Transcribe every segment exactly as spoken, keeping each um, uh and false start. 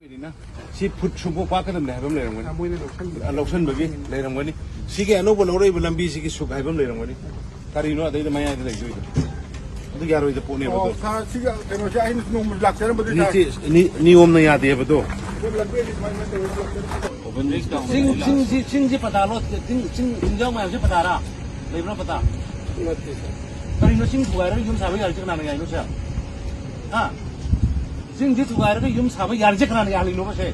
ꯁꯤ ꯐꯨꯠ ꯁꯨꯛꯐꯥꯎ ꯄꯥꯛꯀꯗꯕꯅꯦ ꯍꯥꯏꯕ ꯑꯃ ꯂꯩꯔꯝꯒꯅꯤ꯫ ꯃꯣꯏꯅ ꯂꯧꯁꯟꯕ꯫ ꯑ, ꯂꯧꯁꯟꯕꯒꯤ ꯂꯩꯔꯝꯒꯅꯤ꯫ ꯁꯤꯒꯤ ꯑꯅꯧꯕ ꯂꯧꯔꯛꯏꯕ ꯂꯝꯕꯤꯁꯤꯒꯤ ꯁꯨꯛ ꯍꯥꯏꯕ ꯑꯃ ꯂꯩꯔꯝꯒꯅꯤ꯫ ꯀꯔꯤꯅꯣ ꯑꯗꯩꯗ ꯃꯌꯥꯏꯗ ꯂꯩꯗꯣꯏꯗꯣ? ꯑꯗꯨ ꯌꯥꯔꯣꯏꯗ ꯄꯣꯠꯅꯦꯕ ꯑꯣ, ꯑꯗꯣ꯫ ꯁꯥꯔ, ꯁꯤꯒ ꯀꯩꯅꯣꯁꯦ ꯑꯩꯅ ꯅꯣꯡꯃ ꯂꯥꯛꯆꯔꯝꯕꯗꯤ ꯁꯥꯔ꯫ ꯅꯤ-, ꯅꯤꯌꯣꯝꯅ ꯌꯥꯗꯦꯕ ꯑꯗꯣ꯫ ꯁꯤꯗ ꯂꯝꯕꯤꯗꯤ ꯁꯨꯃꯥꯏꯅ ꯇꯧꯔꯒ ꯂꯥꯛꯆꯔꯝꯕꯗꯤ ꯆꯤꯡ, ꯆꯤꯡꯁꯤ, ꯆꯤꯡꯁꯤ ꯄꯇꯥ ꯂꯣꯠ-, ꯆꯤꯡ, ꯆꯤꯡ, ꯆꯤꯡꯖꯥꯎ ꯃꯌꯥꯝꯁꯤ ꯄꯇꯥꯔꯥ? ꯂꯩꯕ꯭ꯔꯥ ꯄꯇꯥ? ꯅꯠꯇꯦ ꯁꯥꯔ꯫ ꯀꯔꯤꯅꯣ ꯆꯤꯡ ꯊꯨꯒꯥꯏꯔꯒ ꯌꯨꯝ ꯁꯥꯕ ꯌꯥꯔꯤꯁꯦ ꯀꯅꯥꯅ ꯌꯥꯏꯅꯣ ꯁꯦ? ꯍꯥ? ꯆꯤꯡꯁꯤ ꯊꯨꯒꯥꯏꯔꯒ ꯌꯨꯝ ꯁꯥꯕ ꯌꯥꯔꯤꯁꯦ ꯀꯅꯥꯅ ꯌꯥꯍꯜꯂꯤꯅꯣꯕ ꯁꯦ?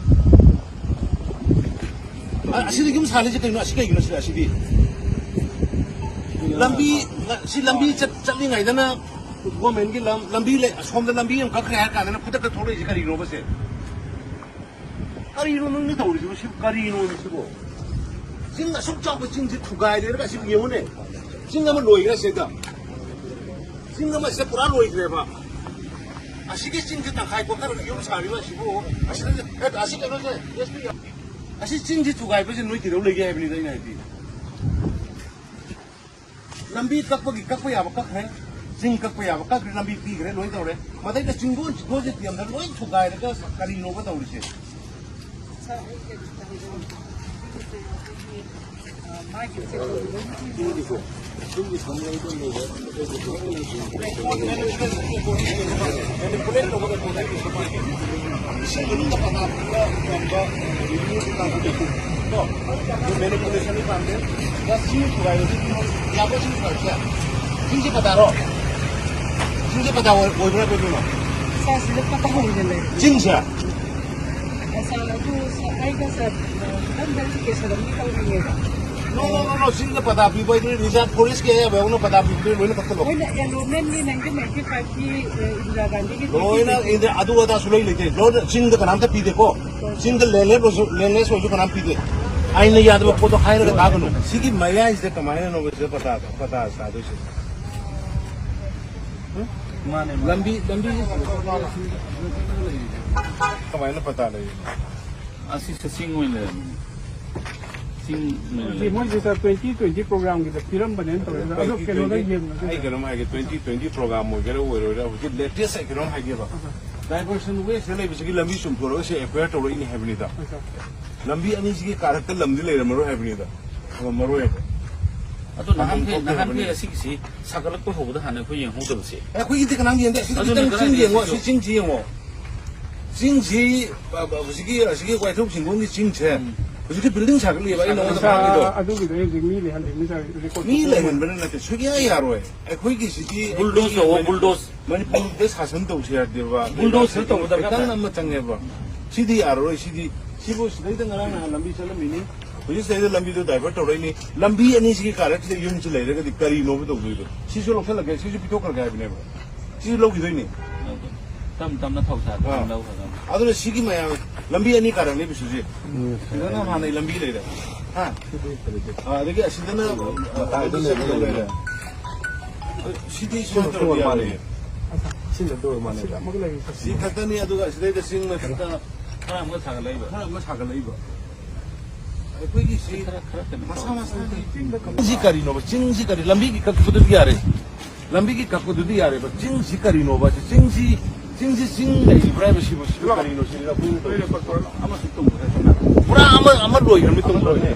ꯑ-, ꯑꯁꯤꯗ ꯌꯨꯝ ꯁꯥꯔꯤꯁꯦ ꯀꯩꯅꯣ? ꯑꯁꯤ ꯀꯩꯒꯤꯅꯣ ꯁꯤꯗ? ꯑꯁꯤꯗꯤ ꯂꯝꯕꯤ, ꯁꯤ ꯂꯝꯕꯤ ꯆꯠ-, ꯆꯠꯂꯤꯉꯩꯗꯅ ꯒꯣꯔꯃꯦꯟꯒꯤ ꯂꯝ, ꯂꯝꯕꯤ ꯂꯩ, ꯑꯁꯣꯝꯗ ꯂꯝꯕꯤ ꯑꯃ ꯀꯛꯈ꯭ꯔꯦ ꯍꯥꯏꯔ ꯀꯥꯟꯗꯅ ꯈꯨꯗꯛꯇ ꯊꯣꯛꯂꯛꯏꯁꯦ ꯀꯔꯤꯅꯣꯕ ꯁꯦ? ꯀꯔꯤꯅꯣ ꯅꯪꯅ ꯇꯧꯔꯤꯁꯤꯕꯨ? ꯁꯤꯕꯨ ꯀꯔꯤꯅꯣ ꯁꯤꯕꯨ? ꯆꯤꯡ ꯑꯁꯨꯛ ꯆꯥꯎꯕ ꯆꯤꯡꯁꯤ ꯊꯨꯒꯥꯏꯔꯦꯔꯒ ꯑꯁꯤꯕꯨ ꯌꯦꯡꯉꯨꯅꯦ꯫ ꯆꯤꯡ ꯑꯃ ꯂꯣꯏꯈ꯭ꯔꯦ ꯁꯤꯗ꯫ ꯆꯤꯡ ꯑꯃ ꯁꯤꯗ ꯄꯨꯔꯥ ꯂꯣꯏꯈ꯭ꯔꯦꯕ꯫ ꯑꯁꯤꯒꯤ ꯆꯤꯡꯁꯤ ꯇꯪꯈꯥꯏ ꯀꯣꯊꯔꯒ ꯌꯨꯝ ꯁꯥꯔꯤꯕ ꯑꯁꯤꯕꯨ, ꯑꯁꯤꯗ, ꯑꯦ, ꯑꯁꯤ ꯀꯩꯅꯣꯁꯦ, ꯑꯦꯁ ꯄꯤ, ꯑꯁꯤ ꯆꯤꯡꯁꯤ ꯊꯨꯒꯥꯏꯕꯁꯦ ꯅꯣꯏ ꯀꯩꯗꯧ ꯂꯩꯒꯦ ꯍꯥꯏꯕꯅꯤꯗ ꯑꯩꯅ ꯍꯥꯏꯗꯤ꯫ ꯂꯝꯕꯤ ꯀꯛꯄꯒꯤ ꯀꯛꯄ ꯌꯥꯕ ꯀꯛꯈ꯭ꯔꯦ, ꯆꯤꯡ ꯀꯛꯄ ꯌꯥꯕ ꯀꯛꯈ꯭ꯔꯦ, ꯂꯝꯕꯤ ꯄꯤꯈ꯭ꯔꯦ, ꯂꯣꯏ ꯇꯧꯔꯦ꯫ ꯃꯊꯛꯇ ꯆꯤꯡꯗꯣꯟ, ꯆꯤꯡꯗꯣꯟꯁꯦ ꯇꯦꯝꯗ ꯂꯣꯏ ꯊꯨꯒꯥꯏꯔꯒ ꯀꯔꯤꯅꯣꯕ ꯇꯧꯔꯤꯁꯦ? ꯁꯥꯔ, ꯑꯩ ꯀꯩꯅꯣꯝꯇ ꯍꯥꯏꯖꯒꯦ꯫ ꯑ, ꯃꯥꯒꯤ ꯆꯦꯛ ꯇꯧꯕꯤꯔꯣ꯫ ꯏꯁꯤꯡ ꯃꯅꯨꯡꯗ ꯄꯇꯥ ꯄꯤꯕ ꯉꯝꯕ, ꯑ, ꯔꯤꯚꯤꯅ꯭ꯌꯨꯒꯤ ꯀꯥꯡꯕꯨꯗꯒꯤ ꯀꯣ, ꯑꯗꯨ ꯃꯦꯅꯤꯄꯨꯂꯦꯁꯟꯗꯤ ꯄꯥꯝꯗꯦ꯫ ꯄ꯭ꯂꯁ ꯁꯤ ꯊꯨꯒꯥꯏꯕꯁꯤ ꯌꯥꯕ꯭ꯔꯣ? ꯁꯤ ꯊꯨꯒꯥꯏꯕꯁꯦ? ꯆꯤꯡꯁꯦ ꯄꯇꯥꯔꯣ? ꯆꯤꯡꯁꯦ ꯄꯇꯥ ꯑꯣꯏ-, ꯑꯣꯏꯕ꯭ꯔꯥ ꯑꯣꯏꯗꯣꯏꯅꯣ? ꯁꯥꯔ, ꯁꯤꯗ ꯄꯇꯥ ꯑꯣꯏꯅ ꯂꯩꯔꯦ꯫ ꯆꯤꯡꯁꯦ? ꯁꯥꯔ, ꯑꯗꯨ ꯁꯥꯔ, ꯑꯩꯒ ꯁꯥꯔ, ꯑ, ꯈꯤꯇꯪ ꯀ꯭ꯂꯥꯔꯤꯐꯤꯀꯦꯁꯟ ꯑꯃ ꯇꯧꯅꯤꯡꯉꯦꯕ꯫ ꯅꯣ, ꯅꯣ, ꯅꯣ, ꯅꯣ, ꯆꯤꯡꯗ ꯄꯇꯥ ꯄꯤꯕ ꯍꯥꯏꯗꯨꯅ ꯔꯤꯖꯥꯔꯚ ꯐꯣꯔꯦꯁꯀꯤ ꯑꯌꯥꯕ ꯌꯥꯎꯅ ꯄꯇꯥ ꯄꯤꯕꯗꯨ ꯂꯣꯏꯅ ꯀꯛꯊꯠꯂꯣ꯫ ꯃꯣꯏꯅ ꯑꯦꯂꯣꯠꯃꯦꯟꯒꯤ ꯅꯥꯏꯟꯇꯤꯟ ꯅꯥꯏꯟꯇꯤ ꯐꯥꯏꯚꯀꯤ, ꯑ, ꯏꯟꯗꯤꯔꯥ ꯒꯥꯟꯙꯤꯒꯤ ꯂꯣꯏꯅ ꯏꯟꯗꯤꯔꯥ ꯑꯗꯨ ꯑꯗꯥꯁꯨ ꯂꯣꯏ ꯂꯩꯇꯦ꯫ ꯂꯣꯏꯅ ꯆꯤꯡꯗ ꯀꯅꯥꯝꯇ ꯄꯤꯗꯦꯀꯣ꯫ ꯆꯤꯡꯗ ꯂꯦꯟꯂꯦꯁ ꯑꯣꯏꯁꯨ, ꯂꯦꯟꯂꯦꯁ ꯑꯣꯏꯁꯨ ꯀꯅꯥꯝ ꯄꯤꯗꯦ꯫ ꯑꯥꯏꯟꯅ ꯌꯥꯗꯕ ꯄꯣꯠꯇꯣ ꯍꯥꯏꯔꯒ ꯇꯥꯒꯅꯨ꯫ ꯁꯤꯒꯤ ꯃꯌꯥꯏꯁꯤꯗ ꯀꯃꯥꯏꯅꯅꯣꯕ ꯁꯤꯗ ꯄꯇꯥ, ꯄꯇꯥ ꯁꯥꯗꯣꯏꯁꯦ? ꯃꯥꯅꯦ, ꯃꯥꯅꯦ꯫ ꯂꯝꯕꯤ, ꯂꯝꯕꯤ ꯀꯃꯥꯏꯅ ꯄꯇꯥ ꯂꯩꯔꯤꯅꯣ? ꯑꯁꯤꯁꯦ ꯆꯤꯡ ꯑꯣꯏꯅ ꯂꯩꯔꯝꯃꯤꯅꯦ꯫ ꯆꯤꯡ ꯑꯣꯏꯅ ꯍꯧꯖꯤꯛ ꯂꯩꯔꯝꯃꯤ꯫ ꯃꯣꯏꯁꯦ ꯁꯥꯔ, ꯇ꯭ꯋꯦꯟꯇꯤ ꯇ꯭ꯋꯦꯟꯇꯤ ꯄ꯭ꯔꯣꯒ꯭ꯔꯥꯝꯒꯤꯗ ꯄꯤꯔꯝꯕꯅꯦꯅ ꯇꯧꯔꯦ꯫ ꯑꯗꯣ ꯇ꯭ꯋꯦꯟꯇꯤ ꯀꯩꯅꯣꯗ ꯇ꯭ꯋꯦꯟꯇꯤ, ꯌꯦꯡꯉꯒꯦ꯫ ꯑꯩ ꯀꯩꯅꯣꯝ ꯍꯥꯏꯒꯦ, ꯇ꯭ꯋꯦꯟꯇꯤ ꯇ꯭ꯋꯦꯟꯇꯤ ꯄ꯭ꯔꯣꯒ꯭ꯔꯥꯝ ꯑꯣꯏꯒꯦꯔꯥ ꯑꯣꯏꯔꯣꯏꯔꯥ, ꯍꯧꯖꯤꯛ ꯂꯦꯇꯦꯁ ꯑꯩ ꯀꯩꯅꯣꯝ ꯍꯥꯏꯒꯦꯕ꯫ ꯑꯍ꯫ ꯗꯥꯏꯚꯔꯁꯟ ꯋꯦꯁꯇ ꯂꯩꯕꯁꯤꯒꯤ ꯂꯝꯕꯤ ꯆꯨꯝꯊꯣꯛꯂꯒ ꯁꯤ ꯑꯦꯀ꯭ꯋꯦꯌꯔ ꯇꯧꯔꯛꯏꯅꯦ ꯍꯥꯏꯕꯅꯤꯗ꯫ ꯂꯝꯕꯤ ꯑꯅꯤꯁꯤꯒꯤ ꯀꯥꯔꯛꯇ ꯂꯝꯗꯤ ꯂꯩꯔꯝꯃꯔꯣꯏ ꯍꯥꯏꯕꯅꯤꯗ꯫ ꯉꯝꯃꯔꯣꯏꯕ꯫ ꯑꯗꯣ ꯅꯍꯥꯟꯈꯩ, ꯊꯣꯛꯇꯦ ꯅꯍꯥꯟꯈꯩ ꯍꯥꯏꯕꯅꯤ꯫ ꯑꯁꯤꯒꯤꯁꯤ ꯁꯥꯒꯠꯂꯛꯄ ꯍꯧꯕꯗ ꯍꯥꯟꯅ ꯑꯩꯈꯣꯏ ꯌꯦꯡꯍꯧꯗꯕꯁꯦ꯫ ꯑꯦ, ꯑꯩꯈꯣꯏꯒꯤꯗꯤ ꯀꯅꯥꯝ ꯌꯦꯡꯗꯦ꯫ ꯑꯁꯤꯗ ꯑꯗꯨꯅ ꯈꯤꯇꯪ ꯀꯗꯥꯏ ꯆꯤꯡ ꯌꯦꯡꯉꯣ꯫ ꯂꯩꯒꯦ? ꯑꯁꯤ ꯆꯤꯡꯁꯤ ꯌꯦꯡꯉꯣ꯫ ꯆꯤꯡꯁꯤ, ꯑ, ꯑ, ꯍꯧꯖꯤꯛꯀꯤ, ꯑꯁꯤꯒꯤ ꯋꯥꯏꯊꯧ ꯆꯤꯡꯈꯣꯡꯒꯤ ꯆꯤꯡꯁꯦ, ꯎꯝ꯫ ꯍꯧꯖꯤꯛꯀꯤ ꯕꯤꯜꯗꯤꯡ ꯁꯥꯒꯠꯂꯤꯑꯕ ꯑꯩ ꯅꯉꯣꯟꯗ ꯁꯥꯒꯠꯂꯤꯑꯕ꯫ ꯉꯥꯡꯉꯤꯗꯣ꯫ ꯑꯗꯨꯒꯤꯗꯣ ꯑꯩ ꯍꯧꯖꯤꯛ ꯃꯤ ꯂꯩꯍꯟꯗꯦ, ꯃꯤ ꯂꯩꯍꯟꯕꯅ ꯅꯠꯇꯦ, ꯁꯨꯡꯌꯥ ꯌꯥꯔꯣꯏ꯫ ꯑꯩꯈꯣꯏꯒꯤꯁꯤꯗꯤ ꯕꯨꯜꯗꯣꯁ ꯇꯧꯑꯣ, ꯕꯨꯜꯗꯣꯁ꯫ ꯃꯅꯤꯄꯨꯔꯗ ꯁꯥꯁꯟ ꯇꯧꯁꯦ ꯍꯥꯏꯔꯗꯤꯕ, ꯕꯨꯜꯗꯣꯁ ꯇꯧꯕ ꯗꯔꯀꯥꯔ ꯈꯤꯇꯪ ꯇꯥꯏ꯫ ꯑꯃ ꯆꯪꯉꯦꯕ꯫ ꯁꯤꯗꯤ ꯌꯥꯔꯔꯣꯏ꯫ ꯁꯤꯗꯤ, ꯁꯤꯕꯨ ꯁꯤꯗꯩꯗ ꯉꯔꯥꯡ ꯅꯍꯥꯟ ꯂꯝꯕꯤ ꯆꯠꯂꯝꯃꯤꯅꯤ, ꯍꯧꯖꯤꯛ ꯁꯤꯗꯩꯗ ꯂꯝꯕꯤꯗꯣ ꯗꯥꯏꯚꯔꯠ ꯇꯧꯔꯛꯏꯅꯤ꯫ ꯂꯝꯕꯤ ꯑꯅꯤꯁꯤꯒꯤ ꯀꯥꯔꯛꯁꯤꯗ ꯌꯨꯝꯁꯤ ꯂꯩꯔꯒꯗꯤ ꯀꯔꯤꯅꯣꯕ ꯇꯧꯗꯣꯏꯗꯣ? ꯁꯤꯁꯨ ꯂꯧꯁꯜꯂꯒꯦ, ꯁꯤꯁꯨ ꯄꯤꯊꯣꯛꯈ꯭ꯔꯒꯦ ꯍꯥꯏꯕꯅꯦꯕ꯫ ꯁꯤꯁꯨ ꯂꯧꯈꯤꯗꯣꯏꯅꯤ꯫ ꯂꯧꯒꯦ꯫ ꯇꯞ ꯇꯞꯅ ꯊꯧꯁꯥ ꯑꯥ꯫ ꯂꯧꯈ꯭ꯔꯒ꯫ ꯑꯗꯨꯅ ꯁꯤꯒꯤ ꯃꯌꯥꯝ ꯂꯝꯕꯤ ꯑꯅꯤ ꯀꯥꯔꯛꯅꯦꯕ ꯁꯤꯁꯦ꯫ ꯎꯝ꯫ ꯁꯤꯗꯅ ꯍꯥꯟꯅꯩ ꯂꯝꯕꯤ ꯂꯩꯔꯦ꯫ ꯍꯥ? ꯑꯥ, ꯑꯗꯒꯤ ꯑꯁꯤꯗꯅ ꯃꯇꯥꯏꯗ ꯂꯩꯕ ꯂꯩꯔꯦ꯫ ꯁꯤꯗꯤ ꯁꯨꯃꯥꯏꯅ ꯇꯧꯔꯗꯤ ꯌꯥꯔꯣꯏꯌꯦ꯫ ꯁꯤꯅ ꯗꯣꯔ ꯃꯥꯟꯅꯩ꯫ ꯁꯤ ꯈꯛꯇꯅꯤ, ꯑꯗꯨꯒ ꯁꯤꯗꯩꯗ ꯆꯤꯡ ꯃꯊꯛꯇ ꯈꯔ ꯑꯃꯒ ꯁꯥꯒꯠꯂꯛꯏꯕ꯫ ꯈꯔ ꯑꯃꯒ ꯁꯥꯒꯠꯂꯛꯏꯕ꯫ ꯑꯩꯈꯣꯏꯒꯤ ꯁꯤ ꯈꯔ, ꯈꯔ ꯀꯩꯅꯣ ꯃꯁꯥ ꯇꯧꯔꯦ꯫ ꯃꯁꯥꯒꯤ ꯆꯤꯡꯁꯤ ꯀꯔꯤꯅꯣꯕ? ꯆꯤꯡꯁꯤ ꯀꯔꯤ? ꯂꯝꯕꯤꯒꯤ ꯀꯛꯄꯗꯨꯗꯤ ꯌꯥꯔꯦ꯫ ꯂꯝꯕꯤꯒꯤ ꯀꯛꯄꯗꯨꯗꯤ ꯌꯥꯔꯦꯕ꯫ ꯆꯤꯡꯁꯤ ꯀꯔꯤꯅꯣꯕ? ꯆꯤꯡꯁꯤ, ꯆꯤꯡꯁꯤ ꯆꯤꯡ ꯂꯩꯔꯤꯕ꯭ꯔꯥ ꯍꯥꯏꯕ ꯁꯤꯕꯨ? ꯁꯤꯕꯨ ꯀꯔꯤꯅꯣ ꯁꯤꯅꯤ ꯑꯩꯈꯣꯏꯅ ꯇꯧꯔꯤꯁꯤ? ꯑꯃꯁꯨ ꯇꯧꯕ ꯅꯠꯇꯦ꯫ ꯄꯨꯔꯥ ꯑꯃ, ꯑꯃ ꯂꯣꯏꯈ꯭ꯔꯕꯅꯤ, ꯇꯨꯝꯈ꯭ꯔꯕꯅꯤ꯫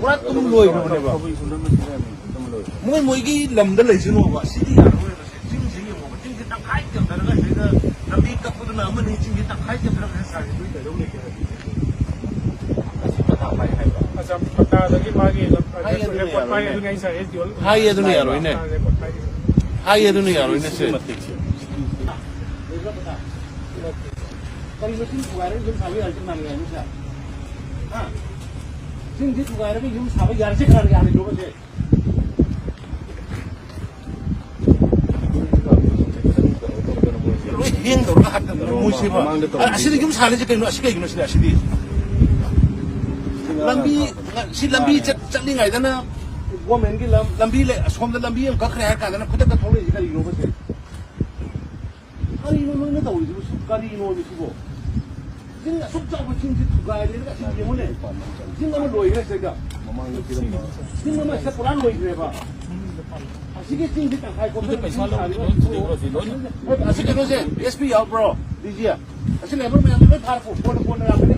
ꯄꯨꯔꯥ ꯇꯨꯝ ꯂꯣꯏꯈ꯭ꯔꯕꯅꯦꯕ꯫ ꯃꯣꯏ ꯃꯣꯏꯒꯤ ꯂꯝꯗ ꯂꯩꯁꯅꯣꯕ꯫ ꯁꯤꯗꯤ ꯌꯥꯔꯔꯣꯏꯕ꯫ ꯆꯤꯡꯁꯤ ꯌꯦꯡꯉꯣꯕ꯫ ꯆꯤꯡꯁꯤ ꯇꯪꯈꯥꯏ ꯇꯦꯝꯊꯔꯒ ꯁꯤꯗ ꯂꯝꯕꯤ ꯀꯛꯄꯗꯨꯅ ꯑꯃꯅꯤ, ꯆꯤꯡꯁꯤ ꯇꯪꯈꯥꯏ ꯇꯦꯝꯊꯔꯒ ꯁꯥꯔꯤꯗꯨꯒꯤ ꯀꯩꯗꯧ ꯂꯩꯒꯦ ꯍꯥꯏꯕ? ꯑꯁꯤ ꯄꯇꯥ ꯄꯥꯏ ꯍꯥꯏꯕ꯫ ꯑꯆꯥꯝ ꯄꯇꯥꯗꯒꯤ ꯃꯥꯒꯤ ꯂꯝ-, ꯍꯥꯏ, ꯑꯗꯨꯅꯦ, ꯔꯦꯀꯣꯔꯠ ꯄꯥꯏ, ꯌꯥꯔꯣꯏꯅꯦ꯫ ꯑꯗꯨꯅꯦ ꯑꯩ ꯉꯁꯥꯏ ꯑꯦꯁ ꯗꯤ ꯑꯣ ꯍꯥꯏ, ꯑꯗꯨꯅ ꯌꯥꯔꯣꯏꯅꯦ꯫ ꯔꯦꯀꯣꯔꯠ ꯄꯥꯏ꯫ ꯍꯥꯏ, ꯑꯗꯨꯅ ꯌꯥꯔꯣꯏꯅꯦ ꯁꯦ꯫ ꯀꯔꯤꯅꯣ ꯆꯤꯡ ꯊꯨꯒꯥꯏꯔꯒ ꯌꯨꯝ ꯁꯥꯕ ꯌꯥꯔꯤꯁꯦ ꯀꯅꯥꯅ ꯌꯥꯔꯤꯅꯣ ꯁꯦ? ꯍꯥ? ꯆꯤꯡꯁꯤ ꯊꯨꯒꯥꯏꯔꯒ ꯌꯨꯝ ꯁꯥꯕ ꯌꯥꯔꯤꯁꯦ ꯀꯅꯥꯅ ꯌꯥꯔꯤꯅꯣꯕ ꯁꯦ? ꯂꯣꯏ ꯍꯦꯡ ꯇꯧꯔꯒ ꯍꯥꯠꯇꯕꯅꯦ ꯃꯣꯏꯁꯤꯕ꯫ ꯃꯃꯥꯡꯗ ꯇꯧꯔꯤꯁꯦ꯫ ꯑ-, ꯑꯁꯤꯗ ꯌꯨꯝ ꯁꯥꯔꯤꯁꯦ ꯀꯩꯅꯣ? ꯑꯁꯤ ꯀꯩꯒꯤꯅꯣ ꯁꯤꯗ? ꯑꯁꯤꯗꯤ ꯂꯝꯕꯤ, ꯁꯤ ꯁꯤ ꯂꯝꯕꯤ ꯆꯠ-, ꯆꯠꯂꯤꯉꯩꯗꯅ ꯒꯣꯔꯃꯦꯟꯒꯤ ꯂꯝ, ꯂꯝꯕꯤ ꯂꯩ, ꯑꯁꯣꯝꯗ ꯂꯝꯕꯤ ꯑꯃ ꯀꯛꯈ꯭ꯔꯦ ꯍꯥꯏꯔ ꯀꯥꯟꯗꯅ ꯈꯨꯗꯛꯇ ꯊꯣꯛꯂꯛꯏꯁꯦ ꯀꯔꯤꯒꯤꯅꯣꯕ ꯁꯦ? ꯀꯔꯤꯅꯣ ꯅꯣꯏꯅ ꯇꯧꯔꯤꯁꯤꯕꯨ? ꯁꯤ ꯀꯔꯤꯅꯣ ꯁꯤꯕꯣ? ꯆꯤꯡ ꯑꯁꯨꯛ ꯆꯥꯎꯕ ꯆꯤꯡꯁꯤ ꯊꯨꯒꯥꯏꯔꯦꯒ ꯁꯤ ꯌꯦꯡꯉꯨꯅꯦ꯫ ꯆꯤꯡ ꯑꯃ ꯂꯣꯏꯈ꯭ꯔꯦ ꯁꯤꯗ꯫ ꯆꯤꯡ ꯑꯃ ꯁꯤꯗ ꯄꯨꯔꯥ ꯂꯣꯏꯈ꯭ꯔꯦꯕ꯫ ꯑꯁꯤꯒꯤ ꯆꯤꯡꯁꯤ ꯇꯪꯈꯥꯏ ꯀꯣꯝꯁꯤꯜꯂꯒ ꯄꯩꯁꯥ ꯂꯧꯔꯗꯤ ꯂꯣꯏ ꯊꯨꯗꯦꯛꯈ꯭ꯔꯁꯤ ꯂꯣꯏꯅ꯫ ꯑꯁꯤ ꯀꯩꯅꯣꯁꯦ, ꯑꯦꯁ ꯄꯤ ꯌꯥꯎꯕ꯭ꯔꯣ? D G? ꯑꯁꯤ ꯂꯦꯕꯔ ꯃꯌꯥꯝꯗꯣ ꯂꯣꯏ ꯐꯥꯔꯛꯄ, ꯀꯣꯟꯅ, ꯀꯣꯟꯅ ꯂꯥꯛꯀꯅꯤ꯫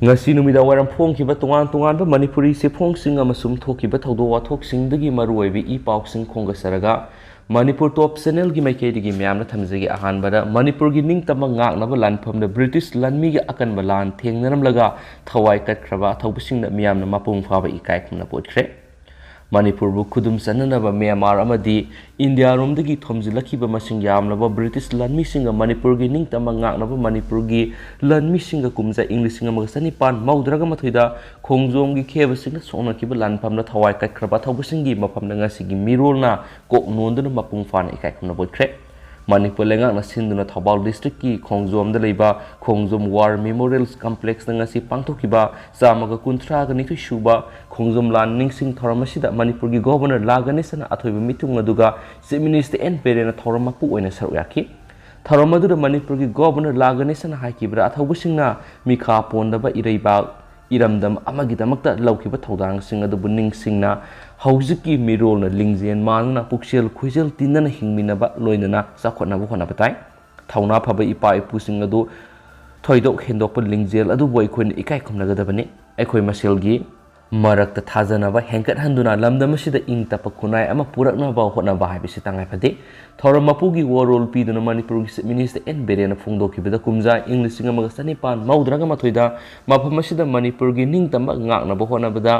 ꯉꯁꯤ ꯅꯨꯃꯤꯗꯥꯡ ꯋꯥꯏꯔꯝ ꯐꯣꯡꯈꯤꯕ ꯇꯣꯉꯥꯟ ꯇꯣꯉꯥꯟꯕ ꯃꯅꯤꯄꯨꯔꯤ ꯆꯦꯐꯣꯡꯁꯤꯡ ꯑꯃꯁꯨꯡ ꯊꯣꯛꯈꯤꯕ ꯊꯧꯗꯣꯛ ꯋꯥꯊꯣꯛꯁꯤꯡꯗꯒꯤ ꯃꯔꯨꯑꯣꯏꯕ ꯏ ꯄꯥꯎꯁꯤꯡ ꯈꯣꯝꯒꯠꯆꯔꯒ ꯃꯅꯤꯄꯨꯔ ꯇꯣꯞ ꯆꯦꯅꯦꯜꯒꯤ ꯃꯥꯏꯀꯩꯗꯒꯤ ꯃꯌꯥꯝꯅ ꯊꯝꯖꯒꯦ꯫ ꯑꯍꯥꯟꯕꯗ, ꯃꯅꯤꯄꯨꯔꯒꯤ ꯅꯤꯡꯇꯝꯕ ꯉꯥꯛꯅꯕ ꯂꯥꯟꯐꯝꯗ ꯕ꯭ꯔꯤꯇꯤꯁ ꯂꯥꯟꯃꯤꯒꯤ ꯑꯀꯟꯕ ꯂꯥꯟ ꯊꯦꯡꯅꯔꯝꯂꯒ ꯊꯋꯥꯏ ꯀꯠꯈ꯭ꯔꯕ ꯑꯊꯧꯕꯁꯤꯡꯗ ꯃꯤꯌꯥꯝꯅ ꯃꯄꯨꯡ ꯐꯥꯕ ꯏꯀꯥꯏ ꯈꯨꯝꯅꯕ ꯎꯠꯈ꯭ꯔꯦ꯫ ꯃꯅꯤꯄꯨꯔꯕꯨ ꯈꯨꯗꯨꯝ ꯆꯟꯅꯅꯕ ꯃ꯭ꯌꯥꯟꯃꯥꯔ ꯑꯃꯗꯤ ꯏꯟꯗꯤꯌꯥꯔꯣꯝꯗꯒꯤ ꯊꯣꯝꯖꯤꯜꯂꯛꯈꯤꯕ ꯃꯁꯤꯡ ꯌꯥꯝꯂꯕ ꯕ꯭ꯔꯤꯇꯤꯁ ꯂꯥꯟꯃꯤꯁꯤꯡꯒ ꯃꯅꯤꯄꯨꯔꯒꯤ ꯅꯤꯡꯇꯝꯕ ꯉꯥꯛꯅꯕ ꯃꯅꯤꯄꯨꯔꯒꯤ ꯂꯥꯟꯃꯤꯁꯤꯡꯒ ꯀꯨꯝꯖꯥ ꯏꯪ ꯂꯤꯁꯤꯡ ꯑꯃꯒ ꯆꯅꯤꯄꯥꯟ ꯃꯧꯗ꯭ꯔꯥꯒ ꯃꯥꯊꯣꯏꯗ ꯈꯣꯡꯖꯣꯝꯒꯤ ꯈꯦꯕꯁꯤꯡꯅ ꯁꯣꯛꯅꯈꯤꯕ ꯂꯥꯟꯐꯝꯗ ꯊꯋꯥꯏ ꯀꯠꯈ꯭ꯔꯕ ꯑꯊꯧꯕꯁꯤꯡꯒꯤ ꯃꯐꯝꯗ ꯉꯁꯤꯒꯤ ꯃꯤꯔꯣꯜꯅ ꯀꯣꯛ ꯅꯣꯟꯗꯨꯅ ꯃꯄꯨꯡ ꯐꯥꯅ ꯏꯀꯥꯏ ꯈꯨꯝꯅꯕ ꯎꯠꯈ꯭ꯔꯦ꯫ ꯃꯅꯤꯄꯨꯔ ꯂꯩꯉꯥꯛꯅ ꯁꯤꯟꯗꯨꯅ ꯊꯧꯕꯥꯜ ꯗꯤꯁꯇ꯭ꯔꯤꯛꯀꯤ ꯈꯣꯡꯖꯣꯝꯗ ꯂꯩꯕ ꯈꯣꯡꯖꯣꯝ ꯋꯥꯔ ꯃꯦꯃꯣꯔꯤꯌꯦꯜ ꯀꯝꯄ꯭ꯂꯦꯛꯁꯇ ꯉꯁꯤ ꯄꯥꯡꯊꯣꯛꯈꯤꯕ ꯆꯥꯝꯃꯒ ꯀꯨꯟꯊ꯭ꯔꯥꯒ ꯅꯤꯊꯣꯏ ꯁꯨꯕ ꯈꯣꯡꯖꯣꯝ ꯂꯥꯟ ꯅꯤꯡꯁꯤꯡ ꯊꯧꯔꯝ ꯑꯁꯤꯗ ꯃꯅꯤꯄꯨꯔꯒꯤ ꯒꯣꯚꯔꯅꯔ ꯂꯥ ꯒꯅꯦꯁꯟꯅ ꯑꯊꯣꯏꯕ ꯃꯤꯊꯨꯡ ꯑꯗꯨꯒ ꯆꯤꯐ ꯃꯤꯅꯤꯁꯇꯔ ꯑꯦꯟ ꯕꯤꯔꯦꯟꯅ ꯊꯧꯔꯝ ꯃꯄꯨ ꯑꯣꯏꯅ ꯁꯔꯨꯛ ꯌꯥꯈꯤ꯫ ꯊꯧꯔꯝ ꯑꯗꯨꯗ ꯃꯅꯤꯄꯨꯔꯒꯤ ꯒꯣꯚꯔꯅꯔ ꯂꯥ ꯒꯅꯦꯁꯟꯅ ꯍꯥꯏꯈꯤꯕꯗ, ꯑꯊꯧꯕꯁꯤꯡꯅ ꯃꯤꯈꯥ ꯄꯣꯟꯗꯕ ꯏꯔꯩꯕꯥꯛ ꯏꯔꯝꯗꯝ ꯑꯃꯒꯤꯗꯃꯛꯇ ꯂꯧꯈꯤꯕ ꯊꯧꯗꯥꯡꯁꯤꯡ ꯑꯗꯨꯕꯨ ꯅꯤꯡꯁꯤꯡꯅ ꯍꯧꯖꯤꯛꯀꯤ ꯃꯤꯔꯣꯜꯅ ꯂꯤꯡꯖꯦꯜ ꯃꯥꯟꯅꯅ ꯄꯨꯛꯆꯦꯜ ꯈꯣꯏꯖꯦꯜ ꯇꯤꯟꯅꯅ ꯍꯤꯡꯃꯤꯟꯅꯕ ꯂꯣꯏꯅꯅ ꯆꯥꯎꯈꯠꯅꯕ ꯍꯣꯠꯅꯕ ꯇꯥꯏ꯫ ꯊꯧꯅꯥ ꯐꯕ ꯏꯄꯥ ꯏꯄꯨꯁꯤꯡ ꯑꯗꯨ ꯊꯣꯏꯗꯣꯛ ꯍꯦꯟꯗꯣꯛꯄ ꯂꯤꯡꯖꯦꯜ ꯑꯗꯨꯕꯨ ꯑꯩꯈꯣꯏꯅ ꯏꯀꯥꯏ ꯈꯨꯝꯅꯒꯗꯕꯅꯤ꯫ ꯑꯩꯈꯣꯏ ꯃꯁꯦꯜꯒꯤ ꯃꯔꯛꯇ ꯊꯥꯖꯅꯕ ꯍꯦꯟꯒꯠꯍꯟꯗꯨꯅ ꯂꯝꯗꯝ ꯑꯁꯤꯗ ꯏꯪ ꯇꯞꯄ ꯈꯨꯟꯅꯥꯏ ꯑꯃ ꯄꯨꯔꯛꯅꯕ ꯍꯣꯠꯅꯕ ꯍꯥꯏꯕꯁꯤ ꯇꯉꯥꯏ ꯐꯗꯦ꯫ ꯊꯧꯔꯝ ꯃꯄꯨꯒꯤ ꯋꯥꯔꯣꯜ ꯄꯤꯗꯨꯅ ꯃꯅꯤꯄꯨꯔꯒꯤ ꯆꯤꯐ ꯃꯤꯅꯤꯁꯇꯔ ꯑꯦꯟ ꯕꯤꯔꯦꯟꯅ ꯐꯣꯡꯗꯣꯛꯈꯤꯕꯗ, ꯀꯨꯝꯖꯥ ꯏꯪ ꯂꯤꯁꯤꯡ ꯑꯃꯒ ꯆꯅꯤꯄꯥꯟ ꯃꯧꯗ꯭ꯔꯥꯒ ꯃꯥꯊꯣꯏꯗ ꯃꯐꯝ ꯑꯁꯤꯗ ꯃꯅꯤꯄꯨꯔꯒꯤ ꯅꯤꯡꯇꯝꯕ ꯉꯥꯛꯅꯕ ꯍꯣꯠꯅꯕꯗ